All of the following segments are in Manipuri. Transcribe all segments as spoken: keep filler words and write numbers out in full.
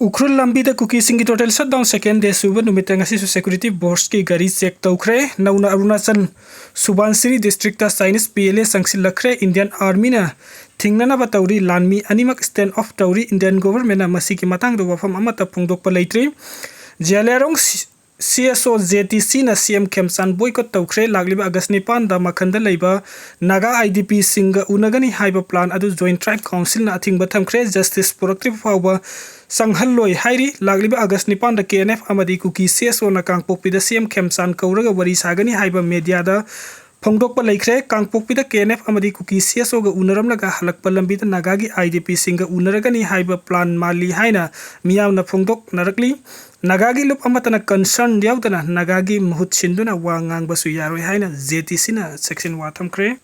ꯎꯈ꯭ꯔꯨꯜ ꯂꯝꯕꯤꯗ ꯀꯨꯀꯤꯁꯤꯡꯒꯤ total shutdown second day ꯁꯨꯕ ꯅꯨꯃꯤꯠꯇ ꯉꯁꯤꯁꯨ security forceꯀꯤ ꯒꯥꯔꯤ check ꯇꯧꯈ꯭ꯔꯦ꯫ ꯅꯧꯅ Arunachal ꯁꯨꯕꯥꯟꯁꯤꯔꯤ districtꯇ Chinese P L A ꯆꯪꯁꯤꯜꯂꯛꯈ꯭ꯔꯦ꯫ Indian Armyꯅ ꯊꯤꯡꯅꯅꯕ ꯇꯧꯔꯤ꯫ ꯂꯥꯟꯃꯤ ꯑꯅꯤꯃꯛ stand off ꯇꯧꯔꯤ꯫ Indian governmentꯅ ꯃꯁꯤꯒꯤ ꯃꯇꯥꯡꯗ ꯋꯥꯐꯝ ꯑꯃꯠꯇ ꯐꯣꯡꯗꯣꯛꯄ ꯂꯩꯇ꯭ꯔꯤ꯫ ꯖꯤꯌꯥꯂꯤꯌꯥꯔꯣꯡ ꯁꯤ-, C S O J T Cꯅ C M ꯈꯦꯝꯆꯥꯟ boycott ꯇꯧꯈ꯭ꯔꯦ꯫ ꯂꯥꯛꯂꯤꯕ ꯑꯥꯒꯁ ꯅꯤꯄꯥꯟꯗ ꯃꯈꯟꯗ ꯂꯩꯕ ꯅꯥꯒꯥ I D Pꯁꯤꯡꯒ ꯎꯅꯒꯅꯤ ꯍꯥꯏꯕ plan ꯑꯗꯨ Joint Tribe Councilꯅ ꯑꯊꯤꯡꯕ ꯊꯝꯈ꯭ꯔꯦ꯫ Justice ꯄꯨꯔꯛꯇ꯭ꯔꯤꯕ ꯐꯥꯎꯕ ꯆꯪꯍꯜꯂꯣꯏ ꯍꯥꯏꯔꯤ꯫ ꯂꯥꯛꯂꯤꯕ ꯑꯥꯒꯁ ꯅꯤꯄꯥꯟꯗ K N F ꯑꯃꯗꯤ ꯀꯨꯀꯤ C S Oꯅ ꯀꯥꯡꯄꯣꯛꯄꯤꯗ C M ꯈꯦꯝꯆꯥꯟ ꯀꯧꯔꯒ ꯋꯥꯔꯤ ꯁꯥꯒꯅꯤ ꯍꯥꯏꯕ mediaꯗ ꯐꯣꯡꯗꯣꯛꯄ ꯂꯩꯈ꯭ꯔꯦ꯫ ꯀꯥꯡꯄꯣꯛꯄꯤꯗ K N F ꯑꯃꯗꯤ ꯀꯨꯀꯤ C S Oꯒ ꯎꯅꯔꯝꯂꯒ ꯍꯜꯂꯛꯄ ꯂꯝꯕꯤꯗ ꯅꯥꯒꯥꯒꯤ I D Pꯁꯤꯡꯒ ꯎꯅꯔꯒꯅꯤ ꯍꯥꯏꯕ plan ꯃꯥꯜꯂꯤ ꯍꯥꯏꯅ ꯃꯤꯌꯥꯝꯅ ꯐꯣꯡꯗꯣꯛꯅꯔꯛꯂꯤ꯫ ꯅꯥꯒꯥꯒꯤ ꯂꯨꯞ ꯑꯃꯠꯇꯅ concern ꯌꯥꯎꯗꯅ ꯅꯥꯒꯥꯒꯤ ꯃꯍꯨꯠ ꯁꯤꯟꯗꯨꯅ ꯋꯥ ꯉꯥꯡꯕꯁꯨ ꯌꯥꯔꯣꯏ ꯍꯥꯏꯅ J T Cꯅ section ꯋꯥ ꯊꯝꯈ꯭ꯔꯦ꯫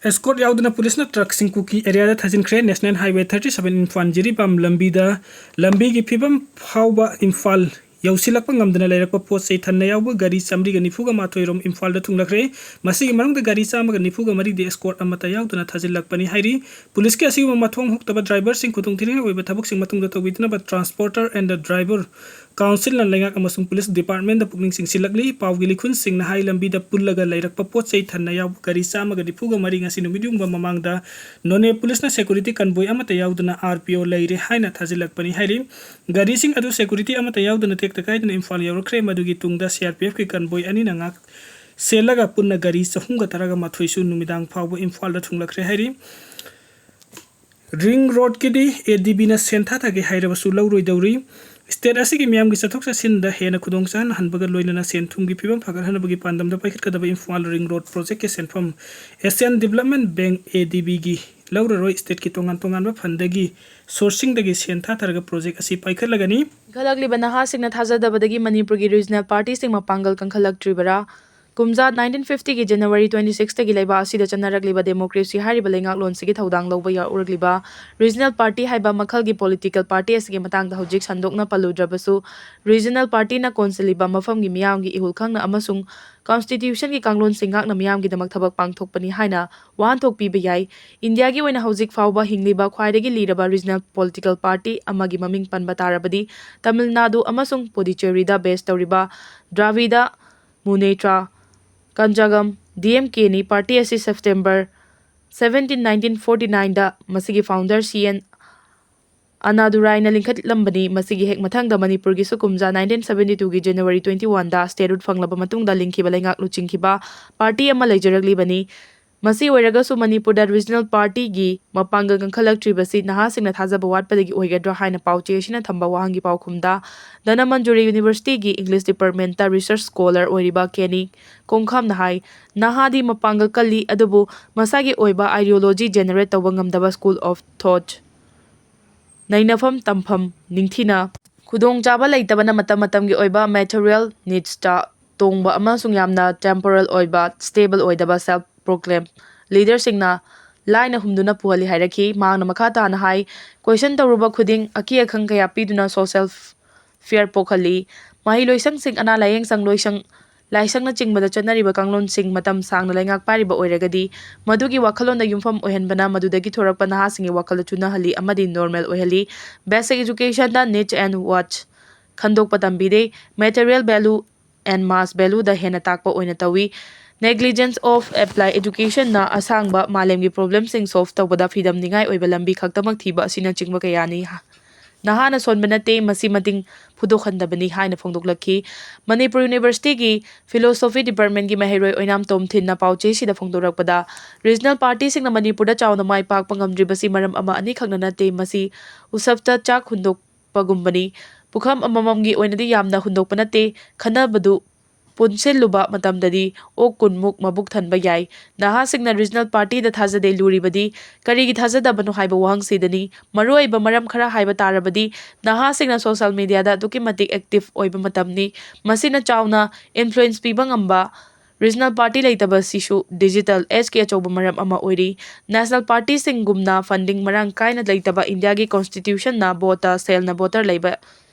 Escort ꯌꯥꯎꯗꯅ ꯄꯨꯂꯤꯁꯅ truckꯁꯤꯡ ꯀꯨꯀꯤ areaꯗ ꯊꯥꯖꯤꯟꯈ꯭ꯔꯦ꯫ National Highway thirty seven Imphal Jiribam ꯂꯝꯕꯤꯗ ꯂꯝꯕꯤꯒꯤ ꯐꯤꯕꯝ ꯐꯥꯎꯕ ꯏꯝꯐꯥꯜ ꯌꯧꯁꯤꯜꯂꯛꯄ ꯉꯝꯗꯅ ꯂꯩꯔꯛꯄ ꯄꯣꯠ ꯆꯩ ꯊꯟꯅ ꯌꯥꯎꯕ ꯒꯥꯔꯤ ꯆꯥꯃꯔꯤꯒ ꯅꯤꯐꯨꯒ ꯃꯥꯊꯣꯏ ꯔꯣꯝ ꯏꯝꯐꯥꯜꯗ ꯊꯨꯡꯂꯈ꯭ꯔꯦ꯫ ꯃꯁꯤꯒꯤ ꯃꯅꯨꯡꯗ ꯒꯥꯔꯤ ꯆꯥꯝꯃꯒ ꯅꯤꯐꯨꯒ ꯃꯔꯤꯗꯤ escort ꯑꯃꯠꯇ ꯌꯥꯎꯗꯅ ꯊꯥꯖꯤꯜꯂꯛꯄꯅꯤ ꯍꯥꯏꯔꯤ꯫ ꯄꯨꯂꯤꯁꯀꯤ ꯑꯁꯤꯒꯨꯝꯕ ꯃꯊꯣꯡ ꯍꯨꯛꯇꯕ driverꯁꯤꯡ ꯈꯨꯗꯣꯡꯊꯤꯅꯤꯡꯉꯥꯏ ꯑꯣꯏꯕ ꯊꯕꯛꯁꯤꯡ ꯃꯇꯨꯡꯗ ꯇꯧꯕꯤꯗꯅꯕ Transporter and Driver Councilꯅ ꯂꯩꯉꯥꯛ ꯑꯃꯁꯨꯡ ꯄꯨꯂꯤꯁ departmentꯇ ꯄꯨꯛꯅꯤꯡ ꯆꯤꯡꯁꯤꯜꯂꯛꯂꯤ꯫ ꯄꯥꯎꯒꯤ ꯂꯤꯈꯨꯟꯁꯤꯡꯅ ꯍꯥꯏ, ꯂꯝꯕꯤꯗ ꯄꯨꯜꯂꯒ ꯂꯩꯔꯛꯄ ꯄꯣꯠ ꯆꯩ ꯊꯟꯅ ꯌꯥꯎꯕ ꯒꯥꯔꯤ ꯆꯥꯝꯃꯒ ꯅꯤꯐꯨꯒ ꯃꯔꯤ ꯉꯁꯤ ꯅꯨꯃꯤꯠ ꯌꯨꯡꯕ ꯃꯃꯥꯡꯗ ꯅꯣꯅꯦ ꯄꯨꯂꯤꯁꯅ security convoy ꯑꯃꯠꯇ ꯌꯥꯎꯗꯅ R P O ꯂꯩꯔꯦ ꯍꯥꯏꯅ ꯊꯥꯖꯤꯜꯂꯛꯄꯅꯤ ꯍꯥꯏꯔꯤ꯫ ꯒꯥꯔꯤꯁꯤꯡ ꯑꯗꯨ security ꯑꯃꯠꯇ ꯌꯥꯎꯗꯅ ꯇꯦꯛꯇ ꯀꯥꯏꯗꯅ ꯏꯝꯐꯥꯜ ꯌꯧꯔꯛꯈ꯭ꯔꯦ꯫ ꯃꯗꯨꯒꯤ ꯇꯨꯡꯗ C R P Fꯀꯤ convoy ꯑꯅꯤꯅ ꯉꯥꯛ ꯁꯦꯜꯂꯒ ꯄꯨꯟꯅ ꯒꯥꯔꯤ ꯆꯍꯨꯝꯒ ꯇꯔꯥꯒ ꯃꯥꯊꯣꯏꯁꯨ ꯅꯨꯃꯤꯗꯥꯡ ꯐꯥꯎꯕ ꯏꯝꯐꯥꯜꯗ ꯊꯨꯡꯂꯛꯈ꯭ꯔꯦ ꯍꯥꯏꯔꯤ꯫ Ring Roadꯀꯤꯗꯤ A D Bꯅ ꯁꯦꯟ ꯊꯥꯊꯒꯦ ꯍꯥꯏꯔꯕꯁꯨ ꯂꯧꯔꯣꯏꯗꯧꯔꯤ꯫ State ꯑꯁꯤꯒꯤ ꯃꯤꯌꯥꯝꯒꯤ ꯆꯠꯊꯣꯛ ꯆꯠꯁꯤꯟꯗ ꯍꯦꯟꯅ ꯈꯨꯗꯣꯡ ꯆꯥꯍꯟꯍꯟꯕꯒ ꯂꯣꯏꯅꯅ ꯁꯦꯟ ꯊꯨꯝꯒꯤ ꯐꯤꯕꯝ ꯐꯒꯠꯍꯟꯅꯕꯒꯤ ꯄꯥꯟꯗꯝꯗ ꯄꯥꯏꯈꯠꯀꯗꯕ ꯏꯝꯐꯥꯜ Ring Road projectꯀꯤ ꯁꯦꯟꯐꯝ Asian Development Bank, A D Bꯒꯤ ꯂꯧꯔꯔꯣꯏ꯫ Stateꯀꯤ ꯇꯣꯉꯥꯟ ꯇꯣꯉꯥꯟꯕ fundꯗꯒꯤ sourcingꯗꯒꯤ ꯁꯦꯟ ꯊꯥꯊꯔꯒ project ꯑꯁꯤ ꯄꯥꯏꯈꯠꯂꯒꯅꯤ꯫ ꯏꯟꯈꯠꯂꯛꯂꯤꯕ ꯅꯍꯥꯁꯤꯡꯅ ꯊꯥꯖꯗꯕꯗꯒꯤ ꯃꯅꯤꯄꯨꯔꯒꯤ regional partyꯁꯤꯡ ꯃꯄꯥꯡꯒꯜ ꯀꯟꯈꯠꯂꯛꯇ꯭ꯔꯤꯕꯔꯥ? ꯀꯨꯝꯖꯥ nineteen fifty ꯒꯤ January twenty six ꯇꯒꯤ ꯂꯩꯕꯥꯛ ꯑꯁꯤꯗ ꯆꯠꯅꯔꯛꯂꯤꯕ democracy ꯍꯥꯏꯔꯤꯕ ꯂꯩꯉꯥꯛꯂꯣꯟꯁꯤꯒꯤ ꯊꯧꯗꯥꯡ ꯂꯧꯕ ꯌꯥꯎꯔꯛꯂꯤꯕ regional party ꯍꯥꯏꯕ ꯃꯈꯜꯒꯤ political party ꯑꯁꯤꯒꯤ ꯃꯇꯥꯡꯗ ꯍꯧꯖꯤꯛ ꯁꯟꯗꯣꯛꯅ ꯄꯜꯂꯨꯗ꯭ꯔꯕꯁꯨ, regional party ꯅ ꯀꯣꯟꯁꯤꯜꯂꯤꯕ ꯃꯐꯝꯒꯤ ꯃꯤꯌꯥꯝꯒꯤ ꯏꯍꯨꯜ ꯈꯪꯅ ꯑꯃꯁꯨꯡ constitution ꯒꯤ ꯀꯥꯡꯂꯣꯟꯁꯤꯡ ꯉꯥꯛꯅ ꯃꯤꯌꯥꯝꯒꯤꯗꯃꯛ ꯊꯕꯛ ꯄꯥꯡꯊꯣꯛꯄꯅꯤ ꯍꯥꯏꯅ ꯋꯥꯍꯟꯊꯣꯛ ꯄꯤꯕ ꯌꯥꯏ꯫ ꯏꯟꯗꯤꯌꯥꯒꯤ ꯑꯣꯏꯅ ꯍꯧꯖꯤꯛ ꯐꯥꯎꯕ ꯍꯤꯡꯂꯤꯕ ꯈ꯭ꯋꯥꯏꯗꯒꯤ ꯂꯤꯔꯕ regional political party ꯑꯃꯒꯤ ꯃꯃꯤꯡ ꯄꯟꯕ ꯇꯥꯔꯕꯗꯤ, ꯇꯥꯃꯤꯜ ꯅꯥꯗꯨ ꯑꯃꯁꯨꯡ ꯄꯨꯗꯨꯆꯦꯔꯤꯗ base ꯇꯧꯔꯤꯕ ꯗ꯭ꯔꯥꯕꯤꯗ ꯃꯨꯅꯦꯇ꯭ꯔꯥ ꯀꯟꯖꯥꯒꯝ, D M K ꯅꯤ꯫ Party ꯑꯁꯤ September seventeen, nineteen forty nine ꯗ ꯃꯁꯤꯒꯤ founder C N ꯑꯅꯥꯗꯨꯔꯥꯏꯅ ꯂꯤꯡꯈꯠꯂꯝꯕꯅꯤ꯫ ꯃꯁꯤꯒꯤ ꯍꯦꯛ ꯃꯊꯪꯗ ꯃꯅꯤꯄꯨꯔꯒꯤꯁꯨ ꯀꯨꯝꯖꯥ nineteen seventy two ꯒꯤ January twenty one ꯗ statehood ꯐꯪꯂꯕ ꯃꯇꯨꯡꯗ ꯂꯤꯡꯈꯤꯕ ꯂꯩꯉꯥꯛ ꯂꯨꯆꯤꯡꯈꯤꯕ party ꯑꯃ ꯂꯩꯖꯔꯛꯂꯤꯕꯅꯤ꯫ ꯃꯁꯤ ꯑꯣꯏꯔꯒꯁꯨ ꯃꯅꯤꯄꯨꯔꯗ regional party ꯒꯤ ꯃꯄꯥꯡꯒꯜ ꯀꯟꯈꯠꯂꯛꯇ꯭ꯔꯤꯕꯁꯤ ꯅꯍꯥꯁꯤꯡꯅ ꯊꯥꯖꯕ ꯋꯥꯠꯄꯗꯒꯤ ꯑꯣꯏꯒꯗ꯭ꯔꯥ ꯍꯥꯏꯅ ꯄꯥꯎꯆꯦ ꯑꯁꯤꯅ ꯊꯝꯕ ꯋꯥꯍꯪꯒꯤ ꯄꯥꯎꯈꯨꯝꯗ, ꯙꯅꯃꯟꯖꯨꯔꯤ University ꯒꯤ English department ꯇ research scholar ꯑꯣꯏꯔꯤꯕ ꯀꯦꯅꯤ ꯀꯣꯡꯈꯥꯝꯅ ꯍꯥꯏ, ꯅꯍꯥꯗꯤ ꯃꯄꯥꯡꯒꯜ ꯀꯜꯂꯤ, ꯑꯗꯨꯕꯨ ꯃꯁꯥꯒꯤ ꯑꯣꯏꯕ ideology generate ꯇꯧꯕ ꯉꯝꯗꯕ school of thought, ꯅꯩꯅꯐꯝ, ꯇꯝꯐꯝ, ꯅꯤꯡꯊꯤꯅ ꯈꯨꯗꯣꯡꯆꯥꯕ ꯂꯩꯇꯕꯅ ꯃꯇꯝ ꯃꯇꯝꯒꯤ ꯑꯣꯏꯕ material needs ꯇ ꯇꯣꯡꯕ ꯑꯃꯁꯨꯡ ꯌꯥꯝꯅ temporal ꯑꯣꯏꯕ, stable ꯑꯣꯏꯗꯕ self proclaim leader ꯁꯤꯡꯅ ꯂꯥꯏꯅ ꯍꯨꯝꯗꯨꯅ ꯄꯨꯍꯜꯂꯤ ꯍꯥꯏꯔꯛꯈꯤ꯫ ꯃꯍꯥꯛꯅ ꯃꯈꯥ ꯇꯥꯅ ꯍꯥꯏ, question ꯇꯧꯔꯨꯕ ꯈꯨꯗꯤꯡ ꯑꯀꯤ ꯑꯈꯪ ꯀꯌꯥ ꯄꯤꯗꯨꯅ social fear ꯄꯣꯛꯍꯜꯂꯤ꯫ ꯃꯍꯩꯂꯣꯏꯁꯪꯁꯤꯡ, ꯑꯅꯥ ꯂꯥꯌꯦꯡꯁꯪ, ꯂꯣꯏꯁꯪ, ꯂꯥꯏꯁꯪꯅꯆꯤꯡꯕꯗ ꯆꯠꯅꯔꯤꯕ ꯀꯥꯡꯂꯣꯟꯁꯤꯡ ꯃꯇꯝ ꯁꯥꯡꯅ ꯂꯩꯉꯥꯛ ꯄꯥꯏꯔꯤꯕ ꯑꯣꯏꯔꯒꯗꯤ, ꯃꯗꯨꯒꯤ ꯋꯥꯈꯜꯂꯣꯟꯗ ꯌꯨꯝꯐꯝ ꯑꯣꯏꯍꯟꯕꯅ ꯃꯗꯨꯗꯒꯤ ꯊꯣꯔꯛꯄ ꯅꯍꯥꯁꯤꯡꯒꯤ ꯋꯥꯈꯜꯗ ꯆꯨꯅꯍꯜꯂꯤ ꯑꯃꯗꯤ normal ꯑꯣꯏꯍꯜꯂꯤ꯫ Basic education the needs and wants ꯈꯟꯗꯣꯛꯄ ꯇꯝꯕꯤꯗꯦ꯫ Material value and mass value ꯗ ꯍꯦꯟꯅ ꯇꯥꯛꯄ ꯑꯣꯏꯅ ꯇꯧꯏ꯫ Negligence of apply education ꯅ ꯑꯁꯥꯡꯕ ꯃꯥꯂꯦꯝꯒꯤ problem ꯁꯤꯡ solve ꯇꯧꯕꯗ ꯐꯤꯗꯝꯅꯤꯡꯉꯥꯏ ꯑꯣꯏꯕ ꯂꯝꯕꯤ ꯈꯛꯇꯃꯛ ꯊꯤꯕ ꯑꯁꯤꯅꯆꯤꯡꯕ ꯀꯌꯥꯅꯤ꯫ ꯅꯍꯥꯅ ꯁꯣꯟꯕ ꯅꯠꯇꯦ, ꯃꯁꯤ ꯃꯇꯤꯡ ꯐꯨꯗꯣꯛꯍꯟꯗꯕꯅꯤ ꯍꯥꯏꯅ ꯐꯣꯡꯗꯣꯛꯂꯛꯈꯤ꯫ ꯃꯅꯤꯄꯨꯔ University ꯒꯤ Philosophy department ꯀꯤ ꯃꯍꯩꯔꯣꯏ ꯑꯣꯏꯅꯥꯝ ꯇꯣꯝꯊꯤꯟꯅ ꯄꯥꯎꯆꯦꯁꯤꯗ ꯐꯣꯡꯗꯣꯔꯛꯄꯗ, regional party ꯁꯤꯡꯅ ꯃꯅꯤꯄꯨꯔꯗ ꯆꯥꯎꯅ ꯃꯥꯏ ꯄꯥꯛꯄ ꯉꯝꯗ꯭ꯔꯤꯕꯁꯤ ꯃꯔꯝ ꯑꯃ ꯑꯅꯤꯈꯛꯅ ꯅꯠꯇꯦ, ꯃꯁꯤ ꯎꯁꯞꯇ ꯆꯥꯛ ꯍꯨꯟꯗꯣꯛꯄꯒꯨꯝꯕꯅꯤ꯫ ꯄꯨꯈꯝ ꯑꯃꯃꯝꯒꯤ ꯑꯣꯏꯅꯗꯤ ꯌꯥꯝꯅ ꯍꯨꯟꯗꯣꯛꯄ ꯅꯠꯇꯦ, ꯈꯟꯅꯕꯗꯨ ꯄꯨꯟꯁꯤꯜꯂꯨꯕ ꯃꯇꯝꯗꯗꯤ ꯑꯣꯛ ꯀꯨꯟꯃꯨꯛ ꯃꯕꯨꯛ ꯊꯟꯕ ꯌꯥꯏ꯫ ꯅꯍꯥꯁꯤꯡꯅ regional party ꯗ ꯊꯥꯖꯗꯦ ꯂꯨꯔꯤꯕꯗꯤ ꯀꯔꯤꯒꯤ ꯊꯥꯖꯗꯕꯅꯣ ꯍꯥꯏꯕ ꯋꯥꯍꯪꯁꯤꯗꯅꯤ꯫ ꯃꯔꯨꯑꯣꯏꯕ ꯃꯔꯝ ꯈꯔ ꯍꯥꯏꯕ ꯇꯥꯔꯕꯗꯤ, ꯅꯍꯥꯁꯤꯡꯅ social media ꯗ ꯑꯗꯨꯛꯀꯤ ꯃꯇꯤꯛ active ꯑꯣꯏꯕ ꯃꯇꯝꯅꯤ꯫ ꯃꯁꯤꯅ ꯆꯥꯎꯅ influence ꯄꯤꯕ ꯉꯝꯕ Regional party ꯂꯩꯇꯕꯁꯤꯁꯨ digital age ꯀꯤ ꯑꯆꯧꯕ ꯃꯔꯝ ꯑꯃ ꯑꯣꯏꯔꯤ꯫ National party ꯁꯤꯡꯒꯨꯝꯅ funding ꯃꯔꯥꯡ ꯀꯥꯏꯅ ꯂꯩꯇꯕ, ꯏꯟꯗꯤꯌꯥꯒꯤ constitution ꯅ vote ꯇ ꯁꯦꯜꯅ voter ꯂꯩꯕ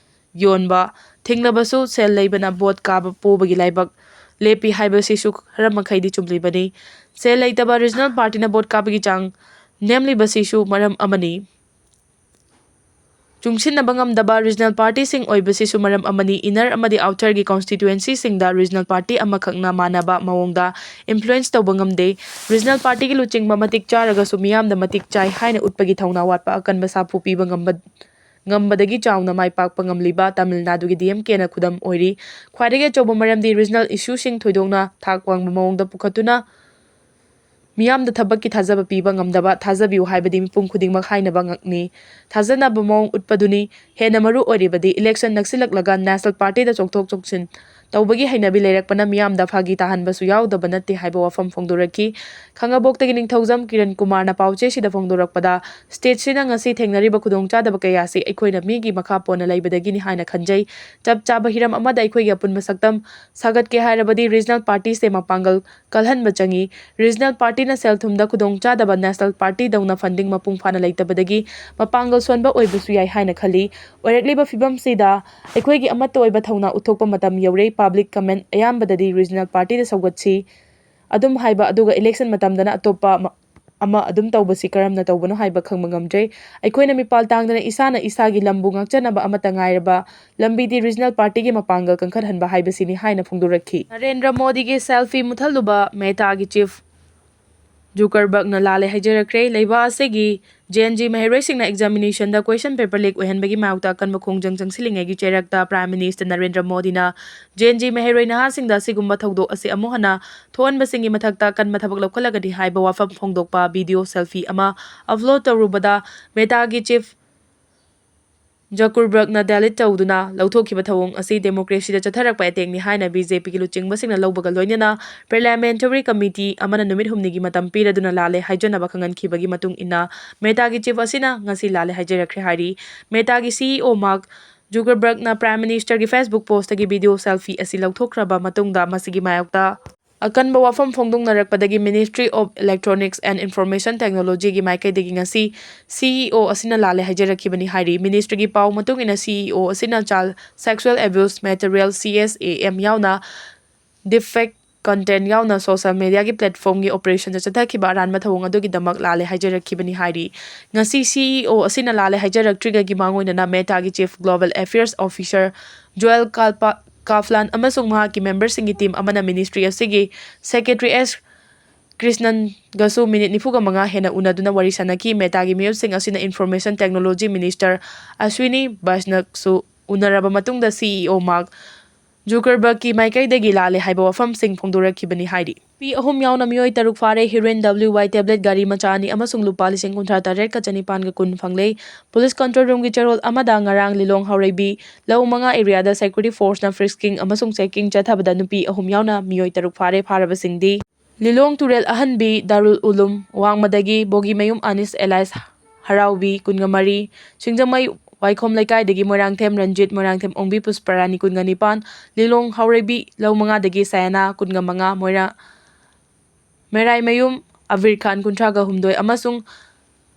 ꯌꯣꯟꯕ ꯊꯤꯡꯂꯕꯁꯨ ꯁꯦꯜ ꯂꯩꯕꯅ vote ꯀꯥꯕ ꯄꯣꯕꯒꯤ ꯂꯥꯏꯕꯛ ꯂꯦꯞꯄꯤ ꯍꯥꯏꯕꯁꯤꯁꯨ ꯈꯔ ꯃꯈꯩꯗꯤ ꯆꯨꯝꯂꯤꯕꯅꯤ꯫ ꯁꯦꯜ ꯂꯩꯇꯕ regional party ꯅ vote ꯀꯥꯕꯒꯤ ꯆꯥꯡ ꯅꯦꯝꯂꯤꯕꯁꯤꯁꯨ ꯃꯔꯝ ꯑꯃꯅꯤ꯫ ꯆꯨꯡꯁꯤꯟꯅꯕ ꯉꯝꯗꯕ regional party ꯁꯤꯡ ꯑꯣꯏꯕꯁꯤꯁꯨ ꯃꯔꯝ ꯑꯃꯅꯤ꯫ Inner ꯑꯃꯗꯤ outer ꯒꯤ constituency ꯁꯤꯡꯗ regional party ꯑꯃꯈꯛꯅ ꯃꯥꯟꯅꯕ ꯃꯑꯣꯡꯗ influence ꯇꯧꯕ ꯉꯝꯗꯦ꯫ Regional party ꯒꯤ ꯂꯨꯆꯤꯡꯕ ꯃꯇꯤꯛ ꯆꯥꯔꯒꯁꯨ ꯃꯤꯌꯥꯝꯗ ꯃꯇꯤꯛ ꯆꯥꯏ ꯍꯥꯏꯅ ꯎꯠꯄꯒꯤ ꯊꯧꯅꯥ ꯋꯥꯠꯄ, ꯑꯀꯟꯕ ꯁꯥꯐꯨ ꯄꯤꯕ ꯉꯝꯕ, ꯉꯝꯕꯗꯒꯤ ꯆꯥꯎꯅ ꯃꯥꯏ ꯄꯥꯛꯄ ꯉꯝꯂꯤꯕ ꯇꯥꯃꯤꯜ ꯅꯥꯗꯨꯒꯤ D M K ꯅ ꯈꯨꯗꯝ ꯑꯣꯏꯔꯤ꯫ ꯈ꯭ꯋꯥꯏꯗꯒꯤ ꯑꯆꯧꯕ ꯃꯔꯝꯗꯤ regional issue ꯁꯤꯡ ꯊꯣꯏꯗꯣꯛꯅ ꯊꯥꯛ ꯋꯥꯡꯕ ꯃꯑꯣꯡꯗ ꯄꯨꯈꯠꯇꯨꯅ ꯃꯤꯌꯥꯝꯗ ꯊꯕꯛꯀꯤ ꯊꯥꯖꯕ ꯄꯤꯕ ꯉꯝꯗꯕ, ꯊꯥꯖꯕꯤꯌꯨ ꯍꯥꯏꯕꯗꯤ ꯃꯤꯄꯨꯝ ꯈꯨꯗꯤꯡꯃꯛ ꯍꯥꯏꯅꯕ ꯉꯛꯅꯤ꯫ ꯊꯥꯖꯅꯕ ꯃꯑꯣꯡ ꯎꯠꯄꯗꯨꯅꯤ꯫ ꯍꯦꯟꯅ ꯃꯔꯨ ꯑꯣꯏꯔꯤꯕꯗꯤ election ꯅꯛꯁꯤꯜꯂꯛꯂꯒ national party ꯗ ꯆꯣꯡꯊꯣꯛ ꯆꯣꯡꯁꯤꯟ ꯇꯧꯕꯒꯤ ꯍꯩꯅꯕꯤ ꯂꯩꯔꯛꯄꯅ ꯃꯤꯌꯥꯝꯗ ꯐꯥꯒꯤ ꯇꯥꯍꯟꯕꯁꯨ ꯌꯥꯎꯗꯕ ꯅꯠꯇꯦ ꯍꯥꯏꯕ ꯋꯥꯐꯝ ꯐꯣꯡꯗꯣꯔꯛꯈꯤ꯫ ꯈꯥꯉꯕꯣꯛꯇꯒꯤ ꯅꯤꯡꯊꯧꯖꯝ ꯀꯤꯔꯟ ꯀꯨꯃꯥꯔꯅ ꯄꯥꯎꯆꯦꯁꯤꯗ ꯐꯣꯡꯗꯣꯔꯛꯄꯗ, state ꯁꯤꯅ ꯉꯁꯤ ꯊꯦꯡꯅꯔꯤꯕ ꯈꯨꯗꯣꯡꯆꯥꯗꯕ ꯀꯌꯥ ꯑꯁꯤ ꯑꯩꯈꯣꯏꯅ ꯃꯤꯒꯤ ꯃꯈꯥ ꯄꯣꯟꯅ ꯂꯩꯕꯗꯒꯤꯅꯤ ꯍꯥꯏꯅ ꯈꯟꯖꯩ꯫ ꯆꯞ ꯆꯥꯕ ꯍꯤꯔꯝ ꯑꯃꯗ ꯑꯩꯈꯣꯏꯒꯤ ꯑꯄꯨꯟꯕ ꯁꯛꯇꯝ ꯁꯥꯒꯠꯀꯦ ꯍꯥꯏꯔꯕꯗꯤ regional party ꯁꯦ ꯃꯄꯥꯡꯒꯜ ꯀꯜꯍꯟꯕ ꯆꯪꯏ꯫ Regional party ꯅ ꯁꯦꯜ ꯊꯨꯝꯗ ꯈꯨꯗꯣꯡꯆꯥꯗꯕ national party ꯗꯧꯅ funding ꯃꯄꯨꯡ ꯐꯥꯅ ꯂꯩꯇꯕꯗꯒꯤ ꯃꯄꯥꯡꯒꯜ ꯁꯣꯟꯕ ꯑꯣꯏꯕꯁꯨ ꯌꯥꯏ ꯍꯥꯏꯅ ꯈꯜꯂꯤ꯫ ꯑꯣꯏꯔꯛꯂꯤꯕ ꯐꯤꯕꯝꯁꯤꯗ ꯑꯩꯈꯣꯏꯒꯤ ꯑꯃꯠꯇ ꯑꯣꯏꯕ ꯊꯧꯅꯥ ꯎꯠꯊꯣꯛꯄ ꯃꯇꯝ ꯌꯧꯔꯦ꯫ Public comment ꯑꯌꯥꯝꯕꯗꯗꯤ regional party ꯗ ꯁꯧꯒꯠꯁꯤ ꯑꯗꯨꯝ ꯍꯥꯏꯕ, ꯑꯗꯨꯒ election ꯃꯇꯝꯗꯅ ꯑꯇꯣꯞꯄ ꯑꯃ, ꯑꯃ ꯑꯗꯨꯝ ꯇꯧꯕꯁꯤ ꯀꯔꯝꯅ ꯇꯧꯕꯅꯣ ꯍꯥꯏꯕ ꯈꯪꯕ ꯉꯝꯗ꯭ꯔꯦ꯫ ꯑꯩꯈꯣꯏꯅ ꯃꯤꯄꯥꯜ ꯇꯥꯡꯗꯅ ꯏꯁꯥꯅ ꯏꯁꯥꯒꯤ ꯂꯝꯕꯨ ꯉꯥꯛꯆꯅꯕ ꯑꯃꯠꯇ ꯉꯥꯏꯔꯕ ꯂꯝꯕꯤꯗꯤ regional party ꯒꯤ ꯃꯄꯥꯡꯒꯜ ꯀꯟꯈꯠꯍꯟꯕ ꯍꯥꯏꯕꯁꯤꯅꯤ ꯍꯥꯏꯅ ꯐꯣꯡꯗꯣꯔꯛꯈꯤ꯫ ꯅꯔꯦꯟꯗ꯭ꯔ ꯃꯣꯗꯤꯒꯤ selfie ꯃꯨꯠꯊꯠꯂꯨꯕ Meta ꯒꯤ chief ꯖꯨꯀꯔꯕꯔꯒꯅ ꯂꯥꯜꯂꯦ ꯍꯥꯏꯖꯔꯛꯈ꯭ꯔꯦ꯫ ꯂꯩꯕꯥꯛ ꯑꯁꯤꯒꯤ Gen Z ꯃꯍꯩꯔꯣꯏꯁꯤꯡꯅ examination ꯗ question paper leak ꯑꯣꯏꯍꯟꯕꯒꯤ ꯃꯥꯌꯣꯛꯇ ꯑꯀꯟꯕ ꯈꯣꯡꯖꯪ ꯆꯪꯁꯤꯜꯂꯤꯉꯩꯒꯤ ꯆꯩꯔꯛꯇ Prime Minister ꯅꯔꯦꯟꯗ꯭ꯔ ꯃꯣꯗꯤꯅ Gen Z ꯃꯍꯩꯔꯣꯏ ꯅꯍꯥꯁꯤꯡꯗ ꯑꯁꯤꯒꯨꯝꯕ ꯊꯧꯗꯣꯛ ꯑꯁꯤ ꯑꯃꯨꯛ ꯍꯟꯅ ꯊꯣꯛꯍꯟꯕꯁꯤꯡꯒꯤ ꯃꯊꯛꯇ ꯑꯀꯟꯕ ꯊꯕꯛ ꯂꯧꯈꯠꯂꯒꯅꯤ ꯍꯥꯏꯕ ꯋꯥꯐꯝ ꯐꯣꯡꯗꯣꯛꯄ video selfie ꯑꯃ upload ꯇꯧꯔꯨꯕꯗ Meta ꯒꯤ chief ꯖꯀꯔꯕꯔꯒꯅ delete ꯇꯧꯗꯨꯅ ꯂꯧꯊꯣꯛꯈꯤꯕ ꯊꯧꯑꯣꯡ ꯑꯁꯤ democracy ꯗ ꯆꯠꯊꯔꯛꯄ attack ꯅꯤ ꯍꯥꯏꯅ B J P ꯒꯤ ꯂꯨꯆꯤꯡꯕꯁꯤꯡꯅ ꯂꯧꯕꯒ ꯂꯣꯏꯅꯅ parliamentary committee ꯑꯃꯅ ꯅꯨꯃꯤꯠ ꯍꯨꯝꯅꯤꯒꯤ ꯃꯇꯝ ꯄꯤꯔꯗꯨꯅ ꯂꯥꯜꯂꯦ ꯍꯥꯏꯖꯅꯕ ꯈꯪꯍꯟꯈꯤꯕꯒꯤ ꯃꯇꯨꯡ ꯏꯟꯅ Meta ꯒꯤ chief ꯑꯁꯤꯅ ꯉꯁꯤ ꯂꯥꯜꯂꯦ ꯍꯥꯏꯖꯔꯛꯈ꯭ꯔꯦ ꯍꯥꯏꯔꯤ꯫ Meta ꯒꯤ C E O Mark ꯖꯨꯀꯔꯕꯔꯒꯅ Prime Minister ꯒꯤ Facebook post ꯇꯒꯤ video selfie ꯑꯁꯤ ꯂꯧꯊꯣꯛꯈ꯭ꯔꯕ ꯃꯇꯨꯡꯗ ꯃꯁꯤꯒꯤ ꯃꯥꯌꯣꯛꯇ ꯑꯀꯟꯕ ꯋꯥꯐꯝ ꯐꯣꯡꯗꯣꯛꯅꯔꯛꯄꯗꯒꯤ Ministry of Electronics and Information Technology ꯒꯤ ꯃꯥꯏꯀꯩꯗꯒꯤ ꯉꯁꯤ CEO ꯑꯁꯤꯅ ꯂꯥꯜꯂꯦ ꯍꯥꯏꯖꯔꯛꯈꯤꯕꯅꯤ ꯍꯥꯏꯔꯤ꯫ Ministry ꯒꯤ ꯄꯥꯎ ꯃꯇꯨꯡ ꯏꯟꯅ CEO ꯑꯁꯤꯅ child sexual abuse material, CSAM, ꯌꯥꯎꯅ deepfake content ꯌꯥꯎꯅ social media ꯒꯤ platform ꯒꯤ operation ꯗ ꯆꯠꯊꯈꯤꯕ ꯑꯔꯥꯟꯕ ꯊꯧꯑꯣꯡ ꯑꯗꯨꯒꯤꯗꯃꯛ ꯂꯥꯜꯂꯦ ꯍꯥꯏꯖꯔꯛꯈꯤꯕꯅꯤ ꯍꯥꯏꯔꯤ꯫ ꯉꯁꯤ CEO ꯑꯁꯤꯅ ꯂꯥꯜꯂꯦ ꯍꯥꯏꯖꯔꯛꯇ꯭ꯔꯤꯉꯩꯒꯤ ꯃꯥꯡꯑꯣꯏꯅꯅ Meta ꯒꯤ Chief Global Affairs Officer Joel Kalpa-, Kaflan ꯑꯃꯁꯨꯡ ꯃꯍꯥꯛꯀꯤ member ꯁꯤꯡꯒꯤ team ꯑꯃꯅ ministry ꯑꯁꯤꯒꯤ Secretary S ꯀ꯭ꯔꯤꯁꯅꯟꯒꯁꯨ ꯃꯤꯅꯤꯠ ꯅꯤꯐꯨꯒ ꯃꯉꯥ ꯍꯦꯟꯅ ꯎꯅꯗꯨꯅ ꯋꯥꯔꯤ ꯁꯥꯟꯅꯈꯤ꯫ Meta ꯒꯤ ꯃꯤꯑꯣꯏꯁꯤꯡ ꯑꯁꯤꯅ Information Technology Minister Ashwini Vaishnaw ꯁꯨ ꯎꯅꯔꯕ ꯃꯇꯨꯡꯗ CEO Mark Zuckerberg ꯀꯤ ꯃꯥꯏꯀꯩꯗꯒꯤ ꯂꯥꯜꯂꯦ ꯍꯥꯏꯕ ꯋꯥꯐꯝꯁꯤꯡ ꯐꯣꯡꯗꯣꯔꯛꯈꯤꯕꯅꯤ ꯍꯥꯏꯔꯤ꯫ ꯅꯨꯄꯤ ꯑꯍꯨꯝ ꯌꯥꯎꯅ ꯃꯤꯑꯣꯏ ꯇꯔꯨꯛ ꯐꯥꯔꯦ꯫ Heroin, WY tablet, ꯒꯥꯔꯤ ꯃꯆꯥ ꯑꯅꯤ ꯑꯃꯁꯨꯡ ꯂꯨꯄꯥ ꯂꯤꯁꯤꯡ ꯀꯨꯟꯊ꯭ꯔꯥ ꯇꯔꯦꯠꯀ ꯆꯅꯤꯄꯥꯟꯒ ꯀꯨꯟ ꯐꯪꯂꯦ꯫ Police control room ꯒꯤ ꯆꯦꯔꯣꯜ ꯑꯃꯗ ꯉꯔꯥꯡ ꯂꯤꯂꯣꯡ ꯍꯥꯎꯔꯩꯕꯤ ꯂꯧ ꯃꯉꯥ area ꯗ security force ꯅ frisking ꯑꯃꯁꯨꯡ checking ꯆꯠꯊꯕꯗ ꯅꯨꯄꯤ ꯑꯍꯨꯝ ꯌꯥꯎꯅ ꯃꯤꯑꯣꯏ ꯇꯔꯨꯛ ꯐꯥꯔꯦ꯫ ꯐꯥꯔꯕꯁꯤꯡꯗꯤ ꯂꯤꯂꯣꯡ ꯇꯨꯔꯦꯜ ꯑꯍꯟꯕꯤ ꯗꯥꯔꯨꯜ ꯎꯂꯨꯝ ꯋꯥꯡꯃꯗꯒꯤ ꯕꯣꯒꯤꯃꯌꯨꯝ ꯑꯅꯤꯁ alias ꯍꯔꯥꯎꯕꯤ, ꯀꯨꯟꯒ ꯃꯔꯤ, ꯁꯤꯡꯖꯃꯩ ꯋꯥꯏꯈꯣꯝ ꯂꯩꯀꯥꯏꯗꯒꯤ ꯃꯣꯏꯔꯥꯡꯊꯦꯝ ꯔꯟꯖꯤꯠ, ꯃꯣꯏꯔꯥꯡꯊꯦꯝ ꯑꯣꯡꯕꯤ ꯄꯨꯁꯄꯔꯥꯅꯤ, ꯀꯨꯟꯒ ꯅꯤꯄꯥꯟ, ꯂꯤꯂꯣꯡ ꯍꯥꯎꯔꯩꯕꯤ ꯂꯧ ꯃꯉꯥꯗꯒꯤ ꯁꯌꯥꯅꯥ, ꯀꯨꯟꯒ ꯃꯉꯥ, ꯃꯣꯏꯔꯥ-, ꯃꯦꯔꯥꯏꯃꯌꯨꯝ ꯑꯕꯤꯔ ꯈꯥꯟ, ꯀꯨꯟꯊ꯭ꯔꯥꯒ ꯍꯨꯝꯗꯣꯏ, ꯑꯃꯁꯨꯡ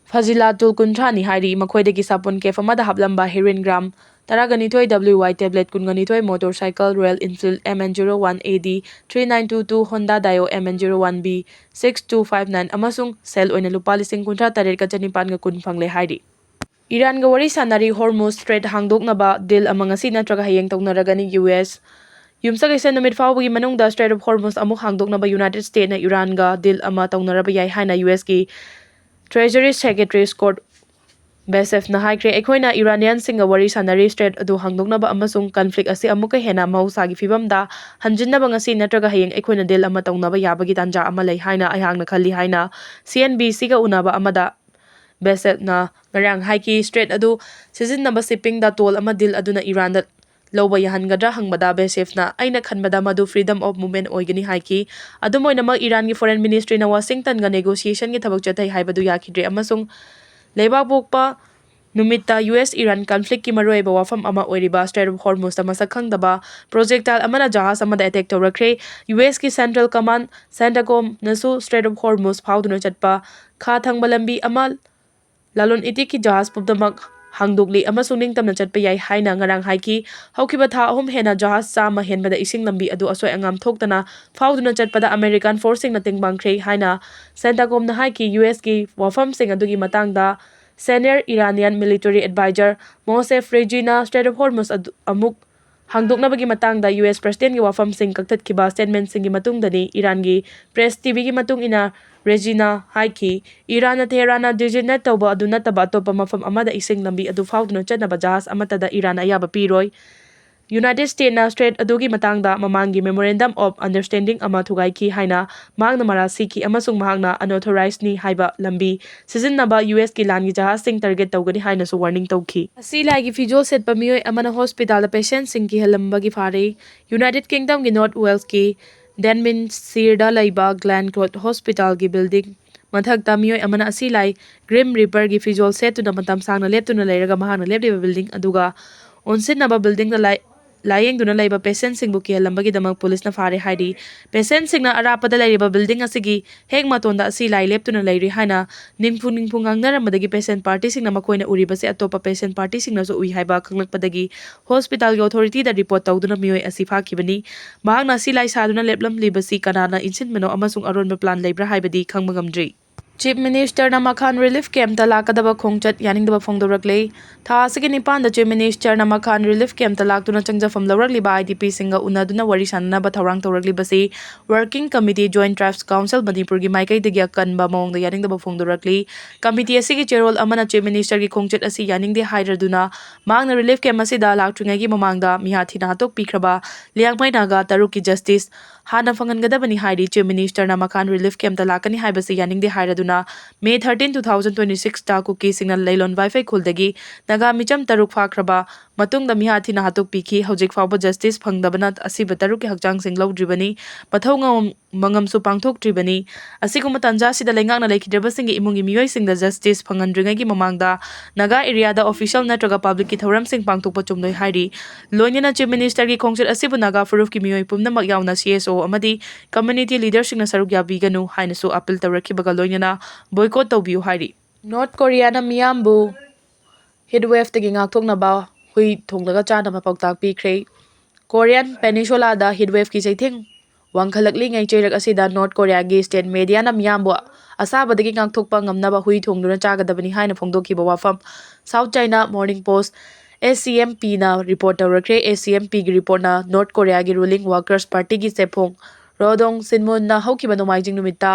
ꯐꯖꯤꯂꯥꯇꯨꯜ, ꯀꯨꯟꯊ꯭ꯔꯥꯅꯤ ꯍꯥꯏꯔꯤ꯫ ꯃꯈꯣꯏꯗꯒꯤ ꯁꯥꯄꯣꯟ case ꯑꯃꯗ ꯍꯥꯞꯂꯝꯕ heroin gram ꯇꯔꯥꯒ ꯅꯤꯊꯣꯏ, WY tablet ꯀꯨꯟꯒ ꯅꯤꯊꯣꯏ, motorcycle Royal Enfield M N zero one A D three nine two two, Honda Dio M N zero one B six two five nine ꯑꯃꯁꯨꯡ ꯁꯦꯜ ꯑꯣꯏꯅ ꯂꯨꯄꯥ ꯂꯤꯁꯤꯡ ꯀꯨꯟꯊ꯭ꯔꯥ ꯇꯔꯦꯠꯀ ꯆꯅꯤꯄꯥꯟꯒ ꯀꯨꯟ ꯐꯪꯂꯦ ꯍꯥꯏꯔꯤ꯫ ꯏꯔꯥꯟꯒ ꯋꯥꯔꯤ ꯁꯥꯟꯅꯔꯤ꯫ Hormuz Strait ꯍꯥꯡꯗꯣꯛꯅꯕ deal ꯑꯃ ꯉꯁꯤ ꯅꯠꯇ꯭ꯔꯒ ꯍꯌꯦꯡ ꯇꯧꯅꯔꯒꯅꯤ꯫ ꯌꯨ ꯑꯦꯁ ꯌꯨꯝꯁꯀꯩꯁ ꯅꯨꯃꯤꯠ ꯐꯥꯎꯕꯒꯤ ꯃꯅꯨꯡꯗ Strait of Hormuz ꯑꯃꯨꯛ ꯍꯥꯡꯗꯣꯛꯅꯕ United States ꯅ ꯏꯔꯥꯟꯒ deal ꯑꯃ ꯇꯧꯅꯔꯕ ꯌꯥꯏ ꯍꯥꯏꯅ ꯌꯨ ꯑꯦꯁ ꯀꯤ Treasury Secretary Scott Bessent ꯅ ꯍꯥꯏꯈ꯭ꯔꯦ, "ꯑꯩꯈꯣꯏꯅ Iranian ꯁꯤꯡꯒ ꯋꯥꯔꯤ ꯁꯥꯟꯅꯔꯤ꯫ Strait ꯑꯗꯨ ꯍꯥꯡꯗꯣꯛꯅꯕ ꯑꯃꯁꯨꯡ conflict ꯑꯁꯤ ꯑꯃꯨꯛꯀ ꯍꯦꯟꯅ ꯃꯍꯧꯁꯥꯒꯤ ꯐꯤꯕꯝꯗ ꯍꯟꯖꯤꯟꯅꯕ ꯉꯁꯤ ꯅꯠꯇ꯭ꯔꯒ ꯍꯌꯦꯡ ꯑꯩꯈꯣꯏꯅ deal ꯑꯃ ꯇꯧꯅꯕ ꯌꯥꯕꯒꯤ ꯇꯥꯟꯖꯥ ꯑꯃ ꯂꯩ ꯍꯥꯏꯅ ꯑꯩꯍꯥꯛꯅ ꯈꯜꯂꯤ" ꯍꯥꯏꯅ C N B C ꯒ ꯎꯅꯕ ꯑꯃꯗ Bessent ꯅ ꯉꯔꯥꯡ ꯍꯥꯏꯈꯤ꯫ Strait ꯑꯗꯨ ꯁꯤꯖꯤꯟꯅꯕ shipping ꯗ toll ꯑꯃ deal ꯑꯗꯨꯅ ꯏꯔꯥꯟꯗ ꯂꯧꯕ ꯌꯥꯍꯟꯒꯗ꯭ꯔꯥ ꯍꯪꯕꯗ Bessent ꯅ, "ꯑꯩꯅ ꯈꯟꯕꯗ ꯃꯗꯨ freedom of movement ꯑꯣꯏꯒꯅꯤ" ꯍꯥꯏꯈꯤ꯫ ꯑꯗꯨꯝ ꯑꯣꯏꯅꯃꯛ, ꯏꯔꯥꯟꯒꯤ Foreign Ministry ꯅ Washington ꯒ negotiation ꯒꯤ ꯊꯕꯛ ꯆꯠꯊꯩ ꯍꯥꯏꯕꯗꯨ ꯌꯥꯈꯤꯗ꯭ꯔꯦ ꯑꯃꯁꯨꯡ ꯂꯩꯕꯥꯛ ꯄꯣꯛꯄ ꯅꯨꯃꯤꯠꯇ ꯌꯨ ꯑꯦꯁ ꯏꯔꯥꯟ ꯀꯟꯐ꯭ꯂꯤꯛꯀꯤ ꯃꯔꯨꯑꯣꯏꯕ ꯋꯥꯐꯝ ꯑꯃ ꯑꯣꯏꯔꯤꯕ Strait of Hormuzꯇ ꯃꯁꯛ ꯈꯪꯗꯕ projectile ꯑꯃꯅ ꯖꯍꯥꯖ ꯑꯃꯗ attack ꯇꯧꯔꯛꯈ꯭ꯔꯦ꯫ ꯌꯨ ꯑꯦꯁꯀꯤ Central Command CENTCOMꯅꯁꯨ Strait of Hormuz ꯐꯥꯎꯗꯨꯅ ꯆꯠꯄ ꯈꯥ ꯊꯪꯕ ꯂꯝꯕꯤ ꯑꯃ ꯂꯂꯣꯟ ꯏꯇꯤꯛꯀꯤ ꯖꯍꯥꯖ ꯄꯨꯝꯅꯃꯛ ꯍꯥꯡꯗꯣꯛꯂꯤ ꯑꯃꯁꯨꯡ ꯅꯤꯡꯇꯝꯅ ꯆꯠꯄ ꯌꯥꯏ ꯍꯥꯏꯅ ꯉꯔꯥꯡ ꯍꯥꯏꯈꯤ꯫ ꯍꯧꯈꯤꯕ ꯊꯥ ꯑꯍꯨꯝ ꯍꯦꯟꯅ ꯖꯍꯥꯖ ꯆꯥꯝꯃ ꯍꯦꯟꯕꯗ ꯏꯁꯤꯡ ꯂꯝꯕꯤ ꯑꯗꯨ ꯑꯁꯣꯏ ꯑꯉꯥꯝ ꯊꯣꯛꯇꯅ ꯐꯥꯎꯗꯨꯅ ꯆꯠꯄꯗ American forceꯁꯤꯡꯅ ꯇꯦꯡꯕꯥꯡꯈ꯭ꯔꯦ ꯍꯥꯏꯅ CENTCOMꯅ ꯍꯥꯏꯈꯤ꯫ ꯌꯨ ꯑꯦꯁꯀꯤ ꯋꯥꯐꯝꯁꯤꯡ ꯑꯗꯨꯒꯤ ꯃꯇꯥꯡꯗ senior Iranian military advisor Mosef Regev Strait of Hormuz ꯑꯗꯨ ꯑꯃꯨꯛ ꯍꯥꯡꯗꯣꯛꯅꯕꯒꯤ ꯃꯇꯥꯡꯗ ꯌꯨ ꯑꯦꯁ Presidentꯀꯤ ꯋꯥꯐꯝꯁꯤꯡ ꯀꯛꯊꯠꯈꯤꯕ statementꯁꯤꯡꯒꯤ ꯃꯇꯨꯡꯗꯅꯤ꯫ ꯏꯔꯥꯟꯒꯤ Press TVꯒꯤ ꯃꯇꯨꯡ ꯏꯟꯅ Regev ꯍꯥꯏꯈꯤ, ꯏꯔꯥꯟꯅ ꯇꯦꯍꯔꯥꯟꯅ designate ꯇꯧꯕ ꯑꯗꯨ ꯅꯠꯇꯕ ꯑꯇꯣꯞꯄ ꯃꯐꯝ ꯑꯃꯗ ꯏꯁꯤꯡ ꯂꯝꯕꯤ ꯑꯗꯨ ꯐꯥꯎꯗꯨꯅ ꯆꯠꯅꯕ ꯖꯍꯥꯖ ꯑꯃꯠꯇꯗ ꯏꯔꯥꯟꯅ ꯑꯌꯥꯕ ꯄꯤꯔꯣꯏ꯫ United Statesꯅ Strait ꯑꯗꯨꯒꯤ ꯃꯇꯥꯡꯗ ꯃꯃꯥꯡꯒꯤ Memorandum of Understanding ꯑꯃ ꯊꯨꯒꯥꯏꯈꯤ ꯍꯥꯏꯅ ꯃꯍꯥꯛꯅ ꯃꯔꯥꯜ ꯁꯤꯈꯤ ꯑꯃꯁꯨꯡ ꯃꯍꯥꯛꯅ unauthorizedꯅꯤ ꯍꯥꯏꯕ ꯂꯝꯕꯤ ꯁꯤꯖꯤꯟꯅꯕ ꯌꯨ ꯑꯦꯁꯀꯤ ꯂꯥꯟꯒꯤ ꯖꯍꯥꯖꯁꯤꯡ target ꯇꯧꯒꯅꯤ ꯍꯥꯏꯅꯁꯨ warning ꯇꯧꯈꯤ꯫ ꯑꯁꯤ ꯂꯥꯏꯒꯤ ꯐꯤꯖꯣꯜ ꯁꯦꯠꯄ ꯃꯤꯑꯣꯏ ꯑꯃꯅ hospitalꯗ patientꯁꯤꯡ ꯀꯤꯍꯜꯂꯝꯕꯒꯤ ꯐꯥꯔꯦ꯫ United Kingdomꯒꯤ North Walesꯀꯤ Denbighshireꯗ ꯂꯩꯕ Glen Clot Hospitalꯒꯤ building ꯃꯊꯛꯇ ꯃꯤꯑꯣꯏ ꯑꯃꯅ ꯑꯁꯤ ꯂꯥꯏ Grim Reaperꯒꯤ ꯐꯤꯖꯣꯜ ꯁꯦꯠꯇꯨꯅ ꯃꯇꯝ ꯁꯥꯡꯅ ꯂꯦꯞꯇꯨꯅ ꯂꯩꯔꯒ ꯃꯍꯥꯛꯅ ꯂꯦꯞꯂꯤꯕ building ꯑꯗꯨꯒ ꯑꯣꯟꯁꯤꯟꯅꯕ buildingꯗ ꯂꯥꯏ-, ꯂꯥꯌꯦꯡꯗꯨꯅ ꯂꯩꯕ patientꯁꯤꯡꯕꯨ ꯀꯤꯍꯜꯂꯝꯕꯒꯤꯗꯃꯛ policeꯅ ꯐꯥꯔꯦ ꯍꯥꯏꯔꯤ꯫ Patientꯁꯤꯡꯅ ꯑꯔꯥꯞꯄꯗ ꯂꯩꯔꯤꯕ building ꯑꯁꯤꯒꯤ ꯍꯦꯛ ꯃꯇꯣꯟꯗ ꯑꯁꯤ ꯂꯥꯏ ꯂꯦꯞꯇꯨꯅ ꯂꯩꯔꯤ ꯍꯥꯏꯅ ꯅꯤꯡꯐꯨ ꯅꯤꯡꯐꯨ ꯉꯥꯡꯅꯔꯝꯕꯗꯒꯤ patient partyꯁꯤꯡꯅ ꯃꯈꯣꯏꯅ ꯎꯔꯤꯕꯁꯤ ꯑꯇꯣꯞꯄ patient partyꯁꯤꯡꯅꯁꯨ ꯎꯏ ꯍꯥꯏꯕ ꯈꯪꯂꯛꯄꯗꯒꯤ hospitalꯒꯤ authorityꯗ report ꯇꯧꯗꯨꯅ ꯃꯤꯑꯣꯏ ꯑꯁꯤ ꯐꯥꯈꯤꯕꯅꯤ꯫ ꯃꯍꯥꯛꯅ ꯑꯁꯤ ꯂꯥꯏ ꯁꯥꯗꯨꯅ ꯂꯦꯞꯂꯝꯂꯤꯕꯁꯤ ꯀꯅꯥꯅ ꯏꯟꯁꯤꯟꯕꯅꯣ ꯑꯃꯁꯨꯡ ꯑꯔꯣꯟꯕ plan ꯂꯩꯕ꯭ꯔꯥ ꯍꯥꯏꯕꯗꯤ ꯈꯪꯕ ꯉꯝꯗ꯭ꯔꯤ꯫ Chief Ministerꯅ Makhan relief campꯇ ꯂꯥꯛꯀꯗꯕ ꯈꯣꯡꯆꯠ ꯌꯥꯅꯤꯡꯗꯕ ꯐꯣꯡꯗꯣꯔꯛꯂꯦ꯫ ꯊꯥ ꯑꯁꯤꯒꯤ ꯅꯤꯄꯥꯟꯗ Chief Ministerꯅ Makhan relief campꯇ ꯂꯥꯛꯇꯨꯅ ꯆꯪꯖꯐꯝ ꯂꯧꯔꯛꯂꯤꯕ IDPꯁꯤꯡꯒ ꯎꯅꯗꯨꯅ ꯋꯥꯔꯤ ꯁꯥꯟꯅꯅꯕ ꯊꯧꯔꯥꯡ ꯇꯧꯔꯛꯂꯤꯕꯁꯤ Working Committee Joint Tribes Council ꯃꯅꯤꯄꯨꯔꯒꯤ ꯃꯥꯏꯀꯩꯗꯒꯤ ꯑꯀꯟꯕ ꯃꯑꯣꯡꯗ ꯌꯥꯅꯤꯡꯗꯕ ꯐꯣꯡꯗꯣꯔꯛꯂꯤ꯫ Committee ꯑꯁꯤꯒꯤ chairwoman ꯑꯃꯅ Chief Ministerꯒꯤ ꯈꯣꯡꯆꯠ ꯑꯁꯤ ꯌꯥꯅꯤꯡꯗꯦ ꯍꯥꯏꯔꯗꯨꯅ ꯃꯍꯥꯛꯅ relief camp ꯑꯁꯤꯗ ꯂꯥꯛꯇ꯭ꯔꯤꯉꯩꯒꯤ ꯃꯃꯥꯡꯗ ꯃꯤꯍꯥꯠ ꯊꯤꯅ ꯍꯥꯠꯇꯣꯛꯄꯤꯈ꯭ꯔꯕ ꯂꯤꯌꯥꯡꯃꯩ ꯅꯥꯒꯥ ꯇꯔꯨꯛꯀꯤ justice ꯍꯥꯟꯅ ꯐꯪꯍꯟꯒꯗꯕꯅꯤ ꯍꯥꯏꯔꯤ꯫ Chief Ministerꯅ Makhan relief campꯇ ꯂꯥꯛꯀꯅꯤ ꯍꯥꯏꯕꯁꯤ ꯌꯥꯅꯤꯡꯗꯦ ꯍꯥꯏꯔꯗꯨꯅ May thirteen, two thousand twenty sixꯇ ꯀꯨꯀꯤꯁꯤꯡꯅ ꯂꯩꯂꯣꯟ ꯋꯥꯏꯐꯩ ꯈꯨꯜꯗꯒꯤ Naga ꯃꯤꯆꯝ ꯇꯔꯨꯛ ꯐꯥꯈ꯭ꯔꯕ ꯃꯇꯨꯡꯗ ꯃꯤꯍꯥꯠ ꯊꯤꯅ ꯍꯥꯠꯇꯣꯛꯄꯤꯈꯤ꯫ ꯍꯧꯖꯤꯛ ꯐꯥꯎꯕ justice ꯐꯪꯗꯕꯅ ꯑꯁꯤꯕ ꯇꯔꯨꯛꯀꯤ ꯍꯛꯆꯥꯡꯁꯤꯡ ꯂꯧꯗ꯭ꯔꯤꯕꯅꯤ꯫ ꯃꯊꯧ ꯉꯝ-, ꯃꯉꯝꯁꯨ ꯄꯥꯡꯊꯣꯛꯇ꯭ꯔꯤꯕꯅꯤ꯫ ꯑꯁꯤꯒꯨꯝꯕ ꯇꯥꯟꯖꯥꯁꯤꯗ ꯂꯩꯉꯥꯛꯅ ꯂꯩꯈꯤꯗ꯭ꯔꯕꯁꯤꯡꯒꯤ ꯏꯃꯨꯡꯒꯤ ꯃꯤꯑꯣꯏꯁꯤꯡꯗ justice ꯐꯪꯍꯟꯗ꯭ꯔꯤꯉꯩꯒꯤ ꯃꯃꯥꯡꯗ ꯅꯥꯒꯥ areaꯗ official ꯅꯠꯇ꯭ꯔꯒ publicꯀꯤ ꯊꯧꯔꯝꯁꯤꯡ ꯄꯥꯡꯊꯣꯛꯄ ꯆꯨꯝꯂꯣꯏ ꯍꯥꯏꯔꯤ꯫ ꯂꯣꯏꯅꯅ Chief Ministerꯒꯤ ꯈꯣꯡꯆꯠ ꯑꯁꯤꯕꯨ ꯅꯥꯒꯥ ꯐꯨꯔꯨꯞꯀꯤ ꯃꯤꯑꯣꯏ ꯄꯨꯝꯅꯃꯛ ꯌꯥꯎꯅ C S O ꯑꯃꯗꯤ community leaderꯁꯤꯡꯅ ꯁꯔꯨꯛ ꯌꯥꯕꯤꯒꯅꯨ ꯍꯥꯏꯅꯁꯨ appeal ꯇꯧꯔꯛꯈꯤꯕꯒ ꯂꯣꯏꯅꯅ boycott ꯇꯧꯕꯤꯌꯨ ꯍꯥꯏꯔꯤ꯫ North Koreaꯅ ꯃꯤꯌꯥꯝꯕꯨ heat waveꯇꯒꯤ ꯉꯥꯛꯊꯣꯛꯅꯕ ꯍꯨꯏ ꯊꯣꯡꯂꯒ ꯆꯥꯅꯕ ꯄꯥꯎꯇꯥꯛ ꯄꯤꯈ꯭ꯔꯦ꯫ Korean Peninsulaꯗ heat waveꯀꯤ ꯆꯩꯊꯦꯡ ꯋꯥꯡꯈꯠꯂꯛꯂꯤꯉꯩ ꯆꯩꯔꯛ ꯑꯁꯤꯗ North Koreaꯒꯤ state mediaꯅ ꯃꯤꯌꯥꯝꯕꯨ ꯑꯁꯥꯕꯗꯒꯤ ꯉꯥꯛꯊꯣꯛꯄ ꯉꯝꯅꯕ ꯍꯨꯏ ꯊꯣꯡꯗꯨꯅ ꯆꯥꯒꯗꯕꯅꯤ ꯍꯥꯏꯅ ꯐꯣꯡꯗꯣꯛꯈꯤꯕ ꯋꯥꯐꯝ South China Morning Post, S C M Pꯅ report ꯇꯧꯔꯛꯈ꯭ꯔꯦ꯫ S C M Pꯒꯤ reportꯅ North Koreaꯒꯤ ruling Workers Partyꯒꯤ ꯆꯦꯐꯣꯡ ꯔꯣꯗꯣꯡ ꯁꯤꯟꯃꯨꯟꯅ ꯍꯧꯈꯤꯕ ꯅꯣꯡꯃꯥꯏꯖꯤꯡ ꯅꯨꯃꯤꯠꯇ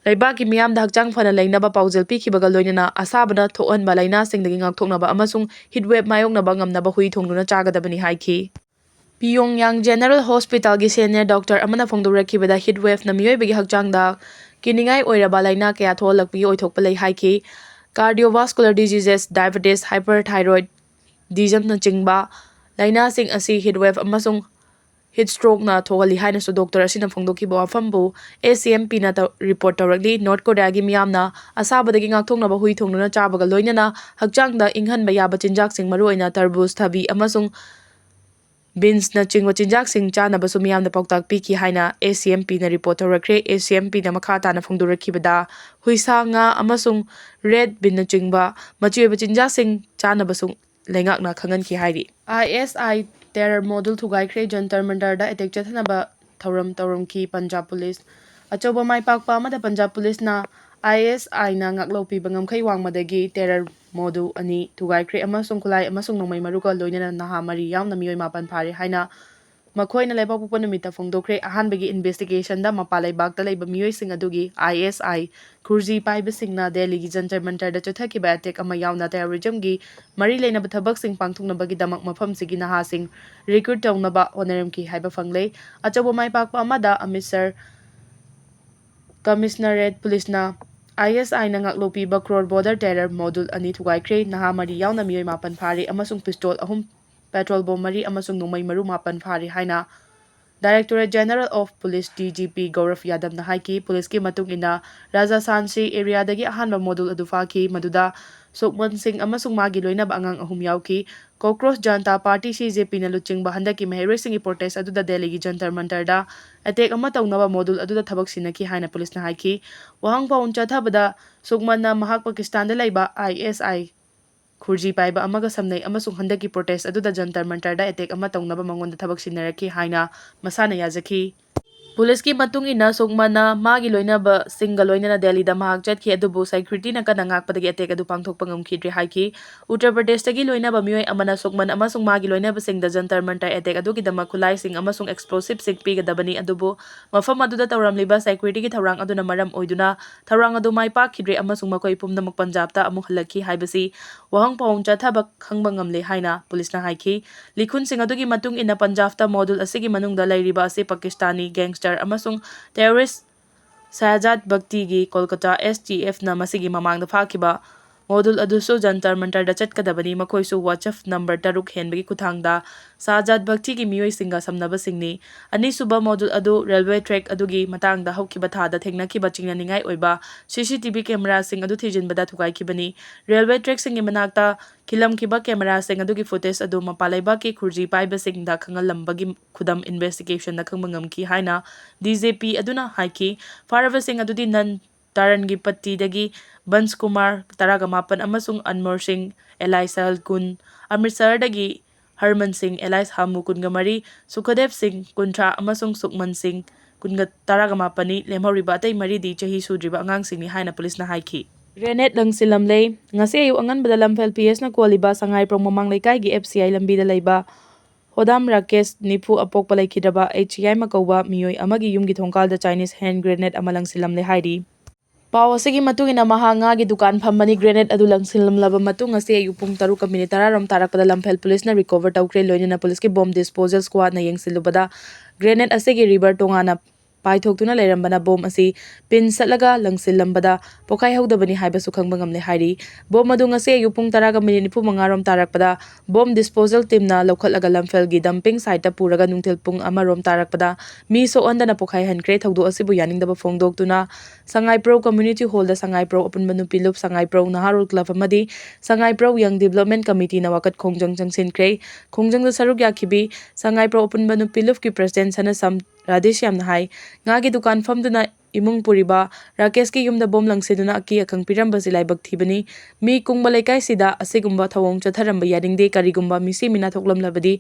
ꯂꯩꯕꯥꯛꯀꯤ ꯃꯤꯌꯥꯝꯗ ꯍꯛꯆꯥꯡ ꯐꯅ ꯂꯩꯅꯕ ꯄꯥꯎꯖꯦꯜ ꯄꯤꯈꯤꯕꯒ ꯂꯣꯏꯅꯅ ꯑꯁꯥꯕꯅ ꯊꯣꯛꯍꯟꯕ ꯂꯥꯏꯅꯥꯁꯤꯡꯗꯒꯤ ꯉꯥꯛꯊꯣꯛꯅꯕ ꯑꯃꯁꯨꯡ heat wave ꯃꯥꯌꯣꯛꯅꯕ ꯉꯝꯅꯕ ꯍꯨꯏ ꯊꯣꯡꯗꯨꯅ ꯆꯥꯒꯗꯕꯅꯤ ꯍꯥꯏꯈꯤ꯫ Pyongyang General Hospitalꯒꯤ senior doctor ꯑꯃꯅ ꯐꯣꯡꯗꯣꯔꯛꯈꯤꯕꯗ heat waveꯅ ꯃꯤꯑꯣꯏꯕꯒꯤ ꯍꯛꯆꯥꯡꯗ ꯀꯤꯅꯤꯡꯉꯥꯏ ꯑꯣꯏꯔꯕ ꯂꯥꯏꯅꯥ ꯀꯌꯥ ꯊꯣꯛꯍꯜꯂꯛꯄꯒꯤ ꯑꯣꯏꯊꯣꯛꯄ ꯂꯩ ꯍꯥꯏꯈꯤ꯫ Cardiovascular diseases, diabetes, hyperthyroidismꯅꯆꯤꯡꯕ ꯂꯥꯏꯅꯥꯁꯤꯡ ꯑꯁꯤ heat wave ꯑꯃꯁꯨꯡ heat strokeꯅ ꯊꯣꯛꯍꯜꯂꯤ ꯍꯥꯏꯅꯁꯨ doctor ꯑꯁꯤꯅ ꯐꯣꯡꯗꯣꯛꯈꯤꯕ ꯋꯥꯐꯝꯕꯨ S C M Pꯅ ꯇꯧ-, report ꯇꯧꯔꯛꯂꯤ꯫ North Koreaꯒꯤ ꯃꯤꯌꯥꯝꯅ ꯑꯁꯥꯕꯗꯒꯤ ꯉꯥꯛꯊꯣꯛꯅꯕ ꯍꯨꯏ ꯊꯣꯡꯗꯨꯅ ꯆꯥꯕꯒ ꯂꯣꯏꯅꯅ ꯍꯛꯆꯥꯡꯗ ꯏꯪꯍꯟꯕ ꯌꯥꯕ ꯆꯤꯟꯖꯥꯛꯁꯤꯡ, ꯃꯔꯨꯑꯣꯏꯅ ꯇꯔꯕꯨꯖ, ꯊꯕꯤ ꯑꯃꯁꯨꯡ beansꯅꯆꯤꯡꯕ ꯆꯤꯟꯖꯥꯛꯁꯤꯡ ꯆꯥꯅꯕꯁꯨ ꯃꯤꯌꯥꯝꯗ ꯄꯥꯎꯇꯥꯛ ꯄꯤꯈꯤ ꯍꯥꯏꯅ S C M Pꯅ report ꯇꯧꯔꯛꯈ꯭ꯔꯦ꯫ S C M Pꯅ ꯃꯈꯥ ꯇꯥꯅ ꯐꯣꯡꯗꯣꯔꯛꯈꯤꯕꯗ, ꯍꯨꯏꯁꯥ, ꯉꯥ ꯑꯃꯁꯨꯡ red beanꯅꯆꯤꯡꯕ ꯃꯆꯤ ꯑꯣꯏꯕ ꯆꯤꯟꯖꯥꯛꯁꯤꯡ ꯆꯥꯅꯕꯁꯨ ꯂꯩꯉꯥꯛꯅ ꯈꯪꯍꯟꯈꯤ ꯍꯥꯏꯔꯤ꯫ I S I terror module ꯊꯨꯒꯥꯏꯈ꯭ꯔꯦ꯫ Jantar ꯃꯟꯇꯔꯗ attack ꯆꯠꯊꯅꯕ ꯊꯧꯔꯝ ꯇꯧꯔꯝꯈꯤ ꯄꯟꯖꯥꯕ ꯄꯨꯂꯤꯁ꯫ ꯑꯆꯧꯕ ꯃꯥꯏ ꯄꯥꯛꯄ ꯑꯃꯗ ꯄꯟꯖꯥꯕ ꯄꯨꯂꯤꯁꯅ I S Iꯅ ꯉꯥꯛꯂꯧꯄꯤꯕ ꯉꯝꯈꯩ ꯋꯥꯡꯃꯗꯒꯤ terror module ꯑꯅꯤ ꯊꯨꯒꯥꯏꯈ꯭ꯔꯦ ꯑꯃꯁꯨꯡ ꯈꯨꯠꯂꯥꯏ ꯑꯃꯁꯨꯡ ꯅꯣꯡꯃꯩ ꯃꯔꯨꯒ ꯂꯣꯏꯅꯅ ꯅꯍꯥ ꯃꯔꯤ ꯌꯥꯎꯅ ꯃꯤꯑꯣꯏ ꯃꯥꯄꯟ ꯐꯥꯔꯦ ꯍꯥꯏꯅ ꯃꯈꯣꯏꯅ ꯂꯩꯕꯥꯛꯄꯣꯛꯄ ꯅꯨꯃꯤꯠꯇ ꯐꯣꯡꯗꯣꯛꯈ꯭ꯔꯦ꯫ ꯑꯍꯥꯟꯕꯒꯤ investigationꯗ ꯃꯄꯥꯟ ꯂꯩꯕꯥꯛꯇ ꯂꯩꯕ ꯃꯤꯑꯣꯏꯁꯤꯡ ꯑꯗꯨꯒꯤ I S I ꯈꯨꯔꯖꯤ ꯄꯥꯏꯕꯁꯤꯡꯅ ꯗꯦꯜꯂꯤꯒꯤ ꯖꯟꯇꯔ ꯃꯟꯇꯔꯗ ꯆꯠꯊꯈꯤꯕ attack ꯑꯃ ꯌꯥꯎꯅ terrorismꯒꯤ ꯃꯔꯤ ꯂꯩꯅꯕ ꯊꯕꯛꯁꯤꯡ ꯄꯥꯡꯊꯣꯛꯅꯕꯒꯤꯗꯃꯛ ꯃꯐꯝꯁꯤꯒꯤ ꯅꯍꯥꯁꯤꯡ recruit ꯇꯧꯅꯕ ꯍꯣꯠꯅꯔꯝꯈꯤ ꯍꯥꯏꯕ ꯐꯪꯂꯦ꯫ ꯑꯆꯧꯕ ꯃꯥꯏ ꯄꯥꯛꯄ ꯑꯃꯗ ꯑꯃ꯭ꯔꯤꯠꯁꯔ Commissionerate ꯄꯨꯂꯤꯁꯅ I S Iꯅ ꯉꯥꯛꯂꯧꯄꯤꯕ Crore Border terror module ꯑꯅꯤ ꯊꯨꯒꯥꯏꯈ꯭ꯔꯦ꯫ ꯅꯍꯥ ꯃꯔꯤ ꯌꯥꯎꯅ ꯃꯤꯑꯣꯏ ꯃꯥꯄꯟ ꯐꯥꯔꯦ ꯑꯃꯁꯨꯡ pistol ꯑꯍꯨꯝ, petrol bomb ꯃꯔꯤ ꯑꯃꯁꯨꯡ ꯅꯣꯡꯃꯩ ꯃꯔꯨ ꯃꯥꯄꯟ ꯐꯥꯔꯦ ꯍꯥꯏꯅ Directorate General of Police, D G P, ꯒꯧꯔꯚ ꯌꯥꯗꯕꯅ ꯍꯥꯏꯈꯤ, ꯄꯨꯂꯤꯁꯀꯤ ꯃꯇꯨꯡ ꯏꯟꯅ ꯔꯥꯖꯥꯁꯥꯟꯁꯤ ꯑꯦꯔꯤꯌꯥꯗꯒꯤ ꯑꯍꯥꯟꯕ ꯃꯣꯗꯨꯜ ꯑꯗꯨ ꯐꯥꯈꯤ, ꯃꯗꯨꯗ ꯁꯨꯛꯃꯟ ꯁꯤꯡ ꯑꯃꯁꯨꯡ ꯃꯥꯒꯤ ꯂꯣꯏꯅꯕ ꯑꯉꯥꯡ ꯑꯍꯨꯝ ꯌꯥꯎꯈꯤ꯫ ꯀꯣꯀ꯭ꯔꯣꯁ ꯖꯅꯇꯥ ꯄꯥꯔꯇꯤ, ꯁꯤ ꯖꯦ ꯄꯤꯅ ꯂꯨꯆꯤꯡꯕ ꯍꯟꯗꯛꯀꯤ ꯃꯍꯩꯔꯣꯏꯁꯤꯡꯒꯤ ꯄ꯭ꯔꯣꯇꯦꯁ ꯑꯗꯨꯗ ꯗꯦꯜꯂꯤꯒꯤ ꯖꯟꯇꯔ ꯃꯟꯇꯔꯗ ꯑꯦꯇꯦꯛ ꯑꯃ ꯇꯧꯅꯕ ꯃꯣꯗꯨꯜ ꯑꯗꯨꯗ ꯊꯕꯛ ꯁꯤꯟꯅꯈꯤ ꯍꯥꯏꯅ ꯄꯨꯂꯤꯁꯅ ꯍꯥꯏꯈꯤ꯫ ꯋꯥꯍꯪ ꯄꯥꯎꯟ ꯆꯠꯊꯕꯗ ꯁꯨꯛꯃꯟꯅ ꯃꯍꯥꯛ ꯄꯥꯀꯤꯁꯇꯥꯟꯗ ꯂꯩꯕ ꯑꯥꯏ ꯑꯦꯁ ꯑꯥꯏ ꯈꯨꯔꯖꯤ ꯄꯥꯏꯕ ꯑꯃꯒ ꯁꯝꯅꯩ ꯑꯃꯁꯨꯡ ꯍꯟꯗꯛꯀꯤ ꯄ꯭ꯔꯣꯇꯦꯁ ꯑꯗꯨꯗ ꯖꯟꯇꯔ ꯃꯟꯇꯔꯗ ꯑꯦꯇꯦꯛ ꯑꯃ ꯇꯧꯅꯕ ꯃꯉꯣꯟꯗ ꯊꯕꯛ ꯁꯤꯟꯅꯔꯛꯈꯤ ꯍꯥꯏꯅ ꯃꯁꯥꯅ ꯌꯥꯖꯈꯤ꯫ ꯄꯨꯂꯤꯁꯀꯤ ꯃꯇꯨꯡ ꯏꯟꯅ ꯁꯨꯛꯃꯟꯅ ꯃꯥꯒꯤ ꯂꯣꯏꯅꯕꯁꯤꯡꯒ ꯂꯣꯏꯅꯅ ꯗꯦꯜꯂꯤꯗ ꯃꯍꯥꯛ ꯆꯠꯈꯤ, ꯑꯗꯨꯕꯨ ꯁꯦꯀ꯭ꯌꯨꯔꯤꯇꯤꯅ ꯀꯟꯅ ꯉꯥꯛꯄꯗꯒꯤ ꯑꯦꯇꯦꯛ ꯑꯗꯨ ꯄꯥꯡꯊꯣꯛꯄ ꯉꯝꯈꯤꯗ꯭ꯔꯦ ꯍꯥꯏꯈꯤ꯫ ꯎꯠꯇꯔ ꯄ꯭ꯔꯗꯦꯁꯇꯒꯤ ꯂꯣꯏꯅꯕ ꯃꯤꯑꯣꯏ ꯑꯃꯅ ꯁꯨꯛꯃꯟ ꯑꯃꯁꯨꯡ ꯃꯥꯒꯤ ꯂꯣꯏꯅꯕꯁꯤꯡꯗ ꯖꯟꯇꯔ ꯃꯟꯇꯔ ꯑꯦꯇꯦꯛ ꯑꯗꯨꯒꯤꯗꯃꯛ ꯈꯨꯠꯂꯥꯏꯁꯤꯡ ꯑꯃꯁꯨꯡ ꯑꯦꯛꯁꯄ꯭ꯂꯣꯁꯤꯚꯁꯤꯡ ꯄꯤꯒꯗꯕꯅꯤ, ꯑꯗꯨꯕꯨ ꯃꯐꯝ ꯑꯗꯨꯗ ꯇꯧꯔꯝꯂꯤꯕ ꯁꯦꯀ꯭ꯌꯨꯔꯤꯇꯤꯒꯤ ꯊꯧꯔꯥꯡ ꯑꯗꯨꯅ ꯃꯔꯝ ꯑꯣꯏꯗꯨꯅ ꯊꯧꯔꯥꯡ ꯑꯗꯨ ꯃꯥꯏ ꯄꯥꯛꯈꯤꯗ꯭ꯔꯦ ꯑꯃꯁꯨꯡ ꯃꯈꯣꯏ ꯄꯨꯝꯅꯃꯛ ꯄꯟꯖꯥꯕꯇ ꯑꯃꯨꯛ ꯍꯜꯂꯛꯈꯤ ꯍꯥꯏꯕꯁꯤ ꯋꯥꯍꯪ ꯄꯥꯎꯟ ꯆꯠꯊꯕ ꯈꯪꯕ ꯉꯝꯂꯦ ꯍꯥꯏꯅ ꯄꯨꯂꯤꯁꯅ ꯍꯥꯏꯈꯤ꯫ ꯂꯤꯈꯨꯟꯁꯤꯡ ꯑꯗꯨꯒꯤ ꯃꯇꯨꯡ ꯏꯟꯅ ꯄꯟꯖꯥꯕꯇ ꯃꯣꯗꯨꯜ ꯑꯁꯤꯒꯤ ꯃꯅꯨꯡꯗ ꯂꯩꯔꯤꯕ ꯑꯁꯤ ꯄꯥꯀꯤꯁꯇꯥꯅꯤ ꯒꯦꯡꯁꯇꯔ ꯑꯃꯁꯨꯡ ꯇꯦꯔꯣꯔꯤꯁ ꯁꯥꯍꯖꯥꯗ ꯚꯛꯇꯤꯒꯤ ꯀꯣꯜꯀꯇꯥ ꯑꯦꯁ ꯇꯤ ꯑꯦꯐꯅ ꯃꯁꯤꯒꯤ ꯃꯃꯥꯡꯗ ꯐꯥꯈꯤꯕ ꯃꯣꯗꯨꯜ ꯑꯗꯨꯁꯨ ꯖꯟꯇꯔ ꯃꯟꯇꯔꯗ ꯆꯠꯀꯗꯕꯅꯤ꯫ ꯃꯈꯣꯏꯁꯨ ꯋꯥꯆꯐ ꯅꯝꯕꯔ ꯇꯔꯨꯛ ꯍꯦꯟꯕꯒꯤ ꯈꯨꯠꯊꯥꯡꯗ ꯁꯥꯍꯖꯥꯗ ꯚꯛꯇꯤꯒꯤ ꯃꯤꯑꯣꯏꯁꯤꯡꯒ ꯁꯝꯅꯕꯁꯤꯡꯅꯤ꯫ ꯑꯅꯤꯁꯨꯕ ꯃꯣꯗꯨꯜ ꯑꯗꯨ ꯔꯦꯜꯋꯦ ꯇ꯭ꯔꯦꯛ ꯑꯗꯨꯒꯤ ꯃꯇꯥꯡꯗ ꯍꯧꯈꯤꯕ ꯊꯥꯗ ꯊꯦꯡꯅꯈꯤꯕ ꯆꯤꯡꯅꯅꯤꯡꯉꯥꯏ ꯑꯣꯏꯕ ꯁꯤ ꯁꯤ ꯇꯤ ꯚꯤ ꯀꯦꯃꯦꯔꯥꯁꯤꯡ ꯑꯗꯨ ꯊꯤꯖꯤꯟꯕꯗ ꯊꯨꯒꯥꯏꯈꯤꯕꯅꯤ꯫ ꯔꯦꯜꯋꯦ ꯇ꯭ꯔꯦꯛꯁꯤꯡꯒꯤ ꯃꯅꯥꯛꯇ ꯈꯤꯜꯂꯝꯈꯤꯕ ꯀꯦꯃꯦꯔꯥꯁꯤꯡ ꯑꯗꯨꯒꯤ ꯐꯨꯇꯦꯖ ꯑꯗꯨ ꯃꯄꯥꯟ ꯂꯩꯕꯥꯛꯀꯤ ꯈꯨꯔꯖꯤ ꯄꯥꯏꯕꯁꯤꯡꯗ ꯈꯪꯍꯜꯂꯝꯕꯒꯤ ꯈꯨꯗꯝ ꯏꯟꯚꯦꯁꯇꯤꯒꯦꯁꯟꯗ ꯈꯪꯕ ꯉꯝꯈꯤ ꯍꯥꯏꯅ ꯗꯤ ꯖꯦ ꯄꯤ ꯑꯗꯨꯅ ꯍꯥꯏꯈꯤ꯫ ꯐꯥꯔꯕꯁꯤꯡ ꯑꯗꯨꯗꯤ ꯅꯟ ꯇꯥꯔꯟꯒꯤ ꯄꯠꯇꯤꯗꯒꯤ ꯕꯟꯁ ꯀꯨꯃꯥꯔ, ꯇꯔꯥꯒ ꯃꯥꯄꯟ, ꯑꯃꯁꯨꯡ ꯑꯟꯃꯣꯔ ꯁꯤꯡ, ꯑꯦꯂꯥꯏ ꯁꯍꯜ, ꯀꯨꯟ, ꯑꯃ꯭ꯔꯤꯠꯁꯔꯗꯒꯤ ꯍꯔꯃꯟ ꯁꯤꯡ, ꯑꯦꯂꯥꯏꯁ ꯍꯥꯃꯨ, ꯀꯨꯟꯒ ꯃꯔꯤ, ꯁꯨꯈꯗꯦꯕ ꯁꯤꯡ, ꯀꯨꯟꯊ꯭ꯔꯥ, ꯑꯃꯁꯨꯡ ꯁꯨꯛꯃꯟ ꯁꯤꯡ, ꯀꯨꯟꯒ, ꯇꯔꯥꯒ ꯃꯥꯄꯟꯅꯤ꯫ ꯂꯦꯝꯍꯧꯔꯤꯕ ꯑꯇꯩ ꯃꯔꯤꯗꯤ ꯆꯍꯤ ꯁꯨꯗ꯭ꯔꯤꯕ ꯑꯉꯥꯡꯁꯤꯡꯅꯤ ꯍꯥꯏꯅ ꯄꯨꯂꯤꯁꯅ ꯍꯥꯏꯈꯤ꯫ ꯒ꯭ꯔꯦꯅꯦꯗ ꯂꯪꯁꯤꯜꯂꯝꯂꯦ꯫ ꯉꯁꯤ ꯑꯌꯨꯛ ꯑꯉꯟꯕꯗ ꯂꯝꯐꯦꯜ ꯄꯤ ꯑꯦꯁꯅ ꯀꯣꯜꯂꯤꯕ ꯁꯉꯥꯏꯄ꯭ꯔꯧ ꯃꯃꯥꯡ ꯂꯩꯀꯥꯏꯒꯤ ꯑꯦꯐ ꯁꯤ ꯑꯥꯏ ꯂꯝꯕꯤꯗ ꯂꯩꯕ ꯍꯣꯗꯥꯝ ꯔꯥꯀꯦꯁ, ꯅꯤꯐꯨ, ꯑꯄꯣꯛꯄ ꯂꯩꯈꯤꯗ꯭ꯔꯕ ꯑꯩꯆ ꯌꯥꯏꯃ ꯀꯧꯕ ꯃꯤꯑꯣꯏ ꯑꯃꯒꯤ ꯌꯨꯝꯒꯤ ꯊꯣꯡꯀꯥꯜꯗ ꯆꯥꯏꯅꯤꯁ ꯍꯦꯟ ꯒ꯭ꯔꯦꯅꯦꯗ ꯑꯃ ꯂꯪꯁꯤꯜꯂꯝꯂꯦ ꯍꯥꯏꯔꯤ꯫ ꯄꯥꯎ ꯑꯁꯤꯒꯤ ꯃꯇꯨꯡ ꯏꯟꯅ, ꯃꯍꯥꯛ ꯉꯥꯒꯤ ꯗꯨꯀꯥꯟ ꯐꯝꯕꯅꯤ꯫ ꯒ꯭ꯔꯦꯅꯦꯗ ꯑꯗꯨ ꯂꯪꯁꯤꯜꯂꯝꯂꯕ ꯃꯇꯨꯡ, ꯉꯁꯤ ꯑꯌꯨꯛ ꯄꯨꯡ ꯇꯔꯨꯛꯀ ꯃꯤꯅꯤꯠ ꯇꯔꯥꯔꯣꯝ ꯇꯥꯔꯛꯄꯗ ꯂꯝꯐꯦꯜ ꯄꯨꯂꯤꯁꯅ ꯔꯤꯀꯣꯚꯔ ꯇꯧꯈ꯭ꯔꯦ꯫ ꯂꯣꯏꯅꯅ ꯄꯨꯂꯤꯁꯀꯤ ꯕꯣꯝ ꯗꯤꯁꯄꯣꯖꯦꯜ ꯁ꯭ꯀ꯭ꯋꯥꯗꯅ ꯌꯦꯡꯁꯤꯜꯂꯨꯕꯗ, ꯒ꯭ꯔꯦꯅꯦꯗ ꯑꯁꯤꯒꯤ ꯔꯤꯚꯔ ꯇꯣꯉꯥꯟꯅ ꯄꯥꯏꯊꯣꯛꯇꯨꯅ ꯂꯩꯔꯝꯕꯅ ꯕꯣꯝ ꯑꯁꯤ ꯄꯤꯟ ꯁꯠꯂꯒ ꯂꯪꯁꯤꯜꯂꯝꯕꯗ ꯄꯣꯈꯥꯏꯍꯧꯗꯕꯅꯤ ꯍꯥꯏꯕꯁꯨ ꯈꯪꯕ ꯉꯝꯂꯦ ꯍꯥꯏꯔꯤ꯫ ꯕꯣꯝ ꯑꯗꯨ ꯉꯁꯤ ꯑꯌꯨꯛ ꯄꯨꯡ ꯇꯔꯥꯒ ꯃꯤꯅꯤꯠ ꯅꯤꯐꯨ ꯃꯉꯥ ꯔꯣꯝ ꯇꯥꯔꯛꯄꯗ ꯕꯣꯝ ꯗꯤꯁꯄꯣꯖꯦꯜ ꯇꯤꯝꯅ ꯂꯧꯈꯠꯂꯒ ꯂꯝꯐꯦꯜꯒꯤ ꯗꯝꯄꯤꯡ ꯁꯥꯏꯠꯇ ꯄꯨꯔꯒ ꯅꯨꯡꯊꯤꯜ ꯄꯨꯡ ꯑꯃ ꯔꯣꯝ ꯇꯥꯔꯛꯄꯗ ꯃꯤ ꯁꯣꯛꯍꯟꯗꯅ ꯄꯣꯈꯥꯏꯍꯟꯈ꯭ꯔꯦ꯫ ꯊꯧꯗꯣꯛ ꯑꯁꯤꯕꯨ ꯌꯥꯅꯤꯡꯗꯕ ꯐꯣꯡꯗꯣꯛꯇꯨꯅ ꯁꯉꯥꯏꯄ꯭ꯔꯧ ꯀꯝꯃ꯭ꯌꯨꯅꯤꯇꯤ ꯍꯣꯜꯗ ꯁꯉꯥꯏꯄ꯭ꯔꯧ ꯑꯄꯨꯟꯕ ꯅꯨꯄꯤ ꯂꯨꯞ, ꯁꯉꯥꯏꯄ꯭ꯔꯧ ꯅꯍꯥꯔꯣꯜ ꯀ꯭ꯂꯕ ꯑꯃꯗꯤ ꯁꯉꯥꯏꯄ꯭ꯔꯧ ꯌꯪ ꯗꯤꯕ꯭ꯂꯞꯃꯦꯟ ꯀꯃꯤꯇꯤꯅ ꯋꯥꯀꯠ ꯈꯣꯡꯖꯪ ꯆꯪꯁꯤꯟꯈ꯭ꯔꯦ꯫ ꯈꯣꯡꯖꯪꯗ ꯁꯔꯨꯛ ꯌꯥꯈꯤꯕꯤ ꯁꯉꯥꯏꯄ꯭ꯔꯧ ꯑꯄꯨꯟꯕ ꯅꯨꯄꯤ ꯂꯨꯞꯀꯤ ꯄ꯭ꯔꯁꯤꯗꯦꯟ ꯁꯅꯁꯝ ꯔꯥꯙꯦꯁ꯭ꯌꯥꯝꯅ ꯍꯥꯏ, ꯉꯥꯒꯤ ꯗꯨꯀꯥꯟ ꯐꯝꯗꯨꯅ ꯏꯃꯨꯡ ꯄꯨꯔꯤꯕ ꯔꯥꯀꯦꯁꯀꯤ ꯌꯨꯝꯗ ꯕꯣꯝ ꯂꯪꯁꯤꯟꯗꯨꯅ ꯑꯀꯤ ꯑꯈꯪ ꯄꯤꯔꯝꯕꯁꯤ ꯂꯥꯏꯕꯛ ꯊꯤꯕꯅꯤ꯫ ꯃꯤ ꯀꯨꯡꯕ ꯂꯩꯀꯥꯏꯁꯤꯗ ꯑꯁꯤꯒꯨꯝꯕ ꯊꯧꯑꯣꯡ ꯆꯠꯊꯔꯝꯕ ꯌꯥꯅꯤꯡꯗꯦ꯫ ꯀꯔꯤꯒꯨꯝꯕ ꯃꯤꯁꯤ ꯃꯤꯅꯥ ꯊꯣꯛꯂꯝꯂꯕꯗꯤ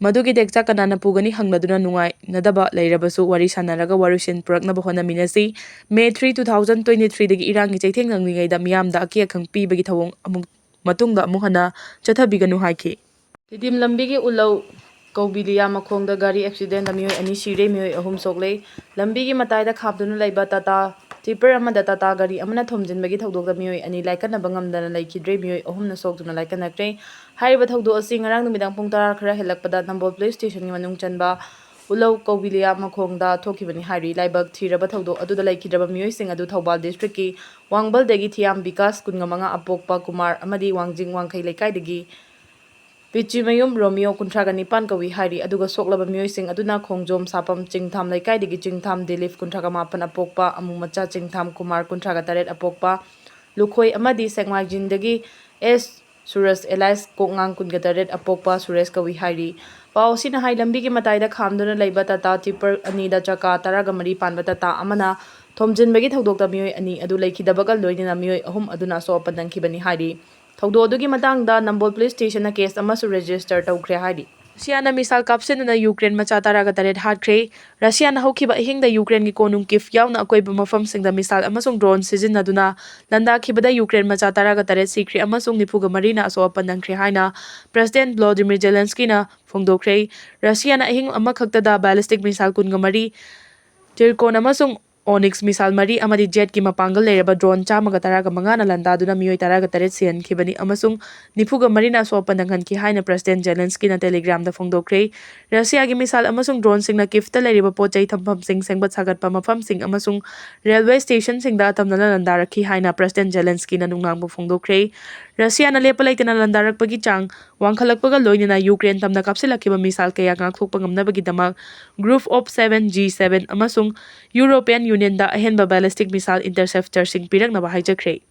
ꯃꯗꯨꯒꯤ ꯇꯦꯛꯆꯥꯛ ꯀꯅꯥꯅ ꯄꯨꯒꯅꯤ ꯍꯪꯂꯗꯨꯅ ꯅꯨꯡꯉꯥꯏꯅꯗꯕ ꯂꯩꯔꯕꯁꯨ ꯋꯥꯔꯤ ꯁꯥꯟꯅꯔꯒ ꯋꯥꯔꯣꯏꯁꯤꯟ ꯄꯨꯔꯛꯅꯕ ꯍꯣꯠꯅꯃꯤꯟꯅꯁꯤ꯫ May three, two thousand twenty ꯊ꯭ꯔꯤꯗꯒꯤ ꯏꯔꯥꯡꯒꯤ ꯆꯩꯊꯦꯡ ꯅꯪꯂꯤꯉꯩꯗ ꯃꯤꯌꯥꯝꯗ ꯑꯀꯤ ꯑꯈꯪ ꯄꯤꯕꯒꯤ ꯊꯧꯑꯣꯡ ꯑꯃꯨꯛ ꯃꯇꯨꯡꯗ ꯑꯃꯨꯛ ꯍꯟꯅ ꯆꯠꯊꯕꯤꯒꯅꯨ ꯍꯥꯏꯈꯤ꯫ ꯇꯤꯗꯤꯝ ꯂꯝꯕꯤꯒꯤ ꯎꯂꯧ ꯀꯧꯕꯤꯂꯤꯌꯥ ꯃꯈꯣꯡꯗ ꯒꯥꯔꯤ ꯑꯦꯛꯁꯤꯗꯦꯟꯗ ꯃꯤꯑꯣꯏ ꯑꯅꯤ ꯁꯤꯔꯦ, ꯃꯤꯑꯣꯏ ꯑꯍꯨꯝ ꯁꯣꯛꯂꯦ꯫ ꯂꯝꯕꯤꯒꯤ ꯃꯇꯥꯏꯗ ꯈꯥꯝꯗꯨꯅ ꯂꯩꯕ ꯇꯥꯇꯥ ꯇꯤꯄꯔ ꯑꯃꯗ ꯇꯥꯇꯥ ꯒꯥꯔꯤ ꯑꯃꯅ ꯊꯣꯝꯖꯤꯟꯕꯒꯤ ꯊꯧꯗꯣꯛꯇ ꯃꯤꯑꯣꯏ ꯑꯅꯤ ꯂꯥꯏꯀꯠꯅꯕ ꯉꯝꯗꯅ ꯂꯩꯈꯤꯗ꯭ꯔꯦ, ꯃꯤꯑꯣꯏ ꯑꯍꯨꯝꯅ ꯁꯣꯛꯇꯨꯅ ꯂꯥꯏꯀꯠꯅꯈ꯭ꯔꯦ꯫ ꯍꯥꯏꯔꯤꯕ ꯊꯧꯗꯣꯛ ꯑꯁꯤ ꯉꯔꯥꯡ ꯅꯨꯃꯤꯗꯥꯡ ꯄꯨꯡ ꯇꯔꯥ ꯈꯔ ꯍꯦꯜꯂꯛꯄꯗ ꯅꯝꯕꯣꯜ ꯄꯨꯂꯤꯁ ꯁ꯭ꯇꯦꯁꯟꯒꯤ ꯃꯅꯨꯡ ꯆꯟꯕ ꯎꯂꯧ ꯀꯧꯕꯤꯂꯤꯌꯥ ꯃꯈꯣꯡꯗ ꯊꯣꯛꯈꯤꯕꯅꯤ ꯍꯥꯏꯔꯤ꯫ ꯂꯥꯏꯕꯛ ꯊꯤꯔꯕ ꯊꯧꯗꯣꯛ ꯑꯗꯨꯗ ꯂꯩꯈꯤꯗ꯭ꯔꯕ ꯃꯤꯑꯣꯏꯁꯤꯡ ꯑꯗꯨ ꯊꯧꯕꯥꯜ ꯗꯤꯁꯇ꯭ꯔꯤꯛꯀꯤ ꯋꯥꯡꯕꯜꯗꯒꯤ ꯊꯤꯌꯥꯝ ꯕꯤꯀꯥꯁ, ꯀꯨꯟꯃꯉꯥ, ꯑꯄꯣꯛꯄ ꯀꯨꯃꯥꯔ ꯑꯃꯗꯤ ꯋꯥꯡꯖꯤꯡ ꯋꯥꯡꯈꯩ ꯂꯩꯀꯥꯏꯗꯒꯤ ꯄꯤꯆꯤꯃꯌꯨꯝ ꯔꯣꯃꯤꯌꯣ, ꯀꯨꯟꯊ꯭ꯔꯥꯒ ꯅꯤꯄꯥꯟ ꯀꯧꯏ ꯍꯥꯏꯔꯤ꯫ ꯑꯗꯨꯒ ꯁꯣꯛꯂꯕ ꯃꯤꯑꯣꯏꯁꯤꯡ ꯑꯗꯨꯅ ꯈꯣꯡꯖꯣꯝ ꯁꯥꯄꯝ ꯆꯤꯡꯊꯥꯝ ꯂꯩꯀꯥꯏꯗꯒꯤ ꯆꯤꯡꯊꯥꯝ ꯗꯤꯂꯤꯞ, ꯀꯨꯟꯊ꯭ꯔꯥꯒ ꯃꯥꯄꯟ ꯑꯄꯣꯛꯄ ꯑꯃꯨ ꯃꯆꯥ ꯆꯤꯡꯊꯥꯝ ꯀꯨꯃꯥꯔ, ꯀꯨꯟꯊ꯭ꯔꯥꯒ ꯇꯔꯦꯠ ꯑꯄꯣꯛꯄ ꯂꯨꯈꯣꯏ ꯑꯃꯗꯤ ꯁꯦꯛꯃꯥꯏꯖꯤꯟꯗꯒꯤ ꯑꯦꯁ ꯁꯨꯔꯖ ꯑꯦꯂꯥꯏꯁ ꯀꯣꯛꯉꯥꯡ, ꯀꯨꯟꯒ ꯇꯔꯦꯠ ꯑꯄꯣꯛꯄ ꯁꯨꯔꯦꯁ ꯀꯧꯏ ꯍꯥꯏꯔꯤ꯫ ꯄꯥꯎ ꯑꯁꯤꯅ ꯍꯥꯏ, ꯂꯝꯕꯤꯒꯤ ꯃꯇꯥꯏꯗ ꯈꯥꯝꯗꯨꯅ ꯂꯩꯕ ꯇꯥꯇꯥ ꯇꯤꯄꯔ ꯑꯅꯤꯗ ꯆꯀꯥ ꯇꯔꯥꯒ ꯃꯔꯤ ꯄꯥꯟꯕ ꯇꯥꯇꯥ ꯑꯃꯅ ꯊꯣꯝꯖꯤꯟꯕꯒꯤ ꯊꯧꯗꯣꯛꯇ ꯃꯤꯑꯣꯏ ꯑꯅꯤ ꯑꯗꯨ ꯂꯩꯈꯤꯗꯕꯒ ꯂꯣꯏꯅꯅ ꯃꯤꯑꯣꯏ ꯑꯍꯨꯝ ꯑꯗꯨꯅ ꯑꯁꯣꯛ ꯑꯄꯟ ꯅꯪꯈꯤꯕꯅꯤ ꯍꯥꯏꯔꯤ꯫ ꯊꯧꯗꯣꯛ ꯑꯗꯨꯒꯤ ꯃꯇꯥꯡꯗ ꯅꯝꯕꯣꯜ ꯄꯨꯂꯤꯁ ꯁ꯭ꯇꯦꯁꯟꯅ ꯀꯦꯁ ꯑꯃꯁꯨ ꯔꯦꯖꯤꯁꯇꯔ ꯇꯧꯈ꯭ꯔꯦ ꯍꯥꯏꯔꯤ꯫ ꯔꯁꯤꯌꯥꯅ ꯃꯤꯁꯥꯏꯜ ꯀꯥꯞꯁꯤꯟꯗꯨꯅ ꯌꯨꯀ꯭ꯔꯦꯟ ꯃꯆꯥ ꯇꯔꯥꯒ ꯇꯔꯦꯠ ꯍꯥꯠꯈ꯭ꯔꯦ꯫ ꯔꯁꯤꯌꯥꯅ ꯍꯧꯈꯤꯕ ꯑꯍꯤꯡꯗ ꯌꯨꯀ꯭ꯔꯦꯟꯒꯤ ꯀꯣꯅꯨꯡ ꯀꯤꯐ ꯌꯥꯎꯅ ꯑꯀꯣꯏꯕ ꯃꯐꯝꯁꯤꯡꯗ ꯃꯤꯁꯥꯏꯜ ꯑꯃꯁꯨꯡ ꯗ꯭ꯔꯣꯟ ꯁꯤꯖꯤꯟꯅꯗꯨꯅ ꯂꯥꯟꯗꯥꯈꯤꯕꯗ ꯌꯨꯀ꯭ꯔꯦꯟ ꯃꯆꯥ ꯇꯔꯥꯒ ꯇꯔꯦꯠ ꯁꯤꯈ꯭ꯔꯦ ꯑꯃꯁꯨꯡ ꯅꯤꯐꯨꯒ ꯃꯔꯤꯅ ꯑꯁꯣꯛ ꯑꯄꯟ ꯅꯪꯈ꯭ꯔꯦ ꯍꯥꯏꯅ ꯄ꯭ꯔꯁꯤꯗꯦꯟꯠ ꯚ꯭ꯂꯣꯗꯤꯃꯤꯔ ꯖꯦꯂꯦꯟꯁꯀꯤꯅ ꯐꯣꯡꯗꯣꯛꯈ꯭ꯔꯦ꯫ ꯔꯁꯤꯌꯥꯅ ꯑꯍꯤꯡ ꯑꯃꯈꯛꯇꯗ ꯕꯦꯂꯤꯁꯇꯤꯛ ꯃꯤꯁꯥꯏꯜ ꯀꯨꯟꯒ ꯃꯔꯤ, ꯇꯤꯔꯀꯣꯟ ꯑꯃꯁꯨꯡ Onyx missile ꯃꯔꯤ ꯑꯃꯗꯤ ꯖꯦꯠꯀꯤ ꯃꯄꯥꯡꯒꯜ ꯂꯩꯔꯕ drone ꯆꯥꯝꯃꯒ ꯇꯔꯥꯒ ꯃꯉꯥꯅ ꯂꯥꯟꯗꯥꯗꯨꯅ ꯃꯤꯑꯣꯏ ꯇꯔꯥꯒ ꯇꯔꯦꯠ ꯁꯤꯍꯟꯈꯤꯕꯅꯤ ꯑꯃꯁꯨꯡ ꯅꯤꯐꯨꯒ ꯃꯔꯤꯅ ꯑꯁꯣꯛ ꯑꯄꯟ ꯅꯪꯍꯟꯈꯤ ꯍꯥꯏꯅ President Zelenskyꯅ Telegramꯗ ꯐꯣꯡꯗꯣꯛꯈ꯭ꯔꯦ꯫ ꯔꯁꯤꯌꯥꯒꯤ missile ꯑꯃꯁꯨꯡ droneꯁꯤꯡꯅ ꯀꯤꯐꯇ ꯂꯩꯔꯤꯕ ꯄꯣꯠ ꯆꯩ ꯊꯝꯐꯝꯁꯤꯡ, ꯁꯦꯝꯒꯠ ꯁꯥꯒꯠꯄ ꯃꯐꯝꯁꯤꯡ ꯑꯃꯁꯨꯡ railway stationꯁꯤꯡꯗ ꯑꯇꯝꯅꯅ ꯂꯥꯟꯗꯥꯔꯛꯈꯤ ꯍꯥꯏꯅ President Zelenskyꯅ ꯅꯨꯡꯅꯥꯡꯕ ꯐꯣꯡꯗꯣꯛꯈ꯭ꯔꯦ꯫ ꯔꯁꯤꯌꯥꯅ ꯂꯦꯞꯄ ꯂꯩꯇꯅ ꯂꯥꯟꯗꯥꯔꯛꯄꯒꯤ ꯆꯥꯡ ꯋꯥꯡꯈꯠꯂꯛꯄꯒ ꯂꯣꯏꯅꯅ ꯌꯨꯀ꯭ꯔꯦꯟ ꯇꯝꯅ ꯀꯥꯞꯁꯤꯜꯂꯛꯈꯤꯕ missile ꯀꯌꯥ ꯉꯥꯛꯊꯣꯛꯄ ꯉꯝꯅꯕꯒꯤꯗꯃꯛ Group of Seven, G seven ꯑꯃꯁꯨꯡ European Unionꯗ ꯑꯍꯦꯟꯕ ballistic missile interceptorꯁꯤꯡ ꯄꯤꯔꯛꯅꯕ ꯍꯥꯏꯖꯈ꯭ꯔꯦ꯫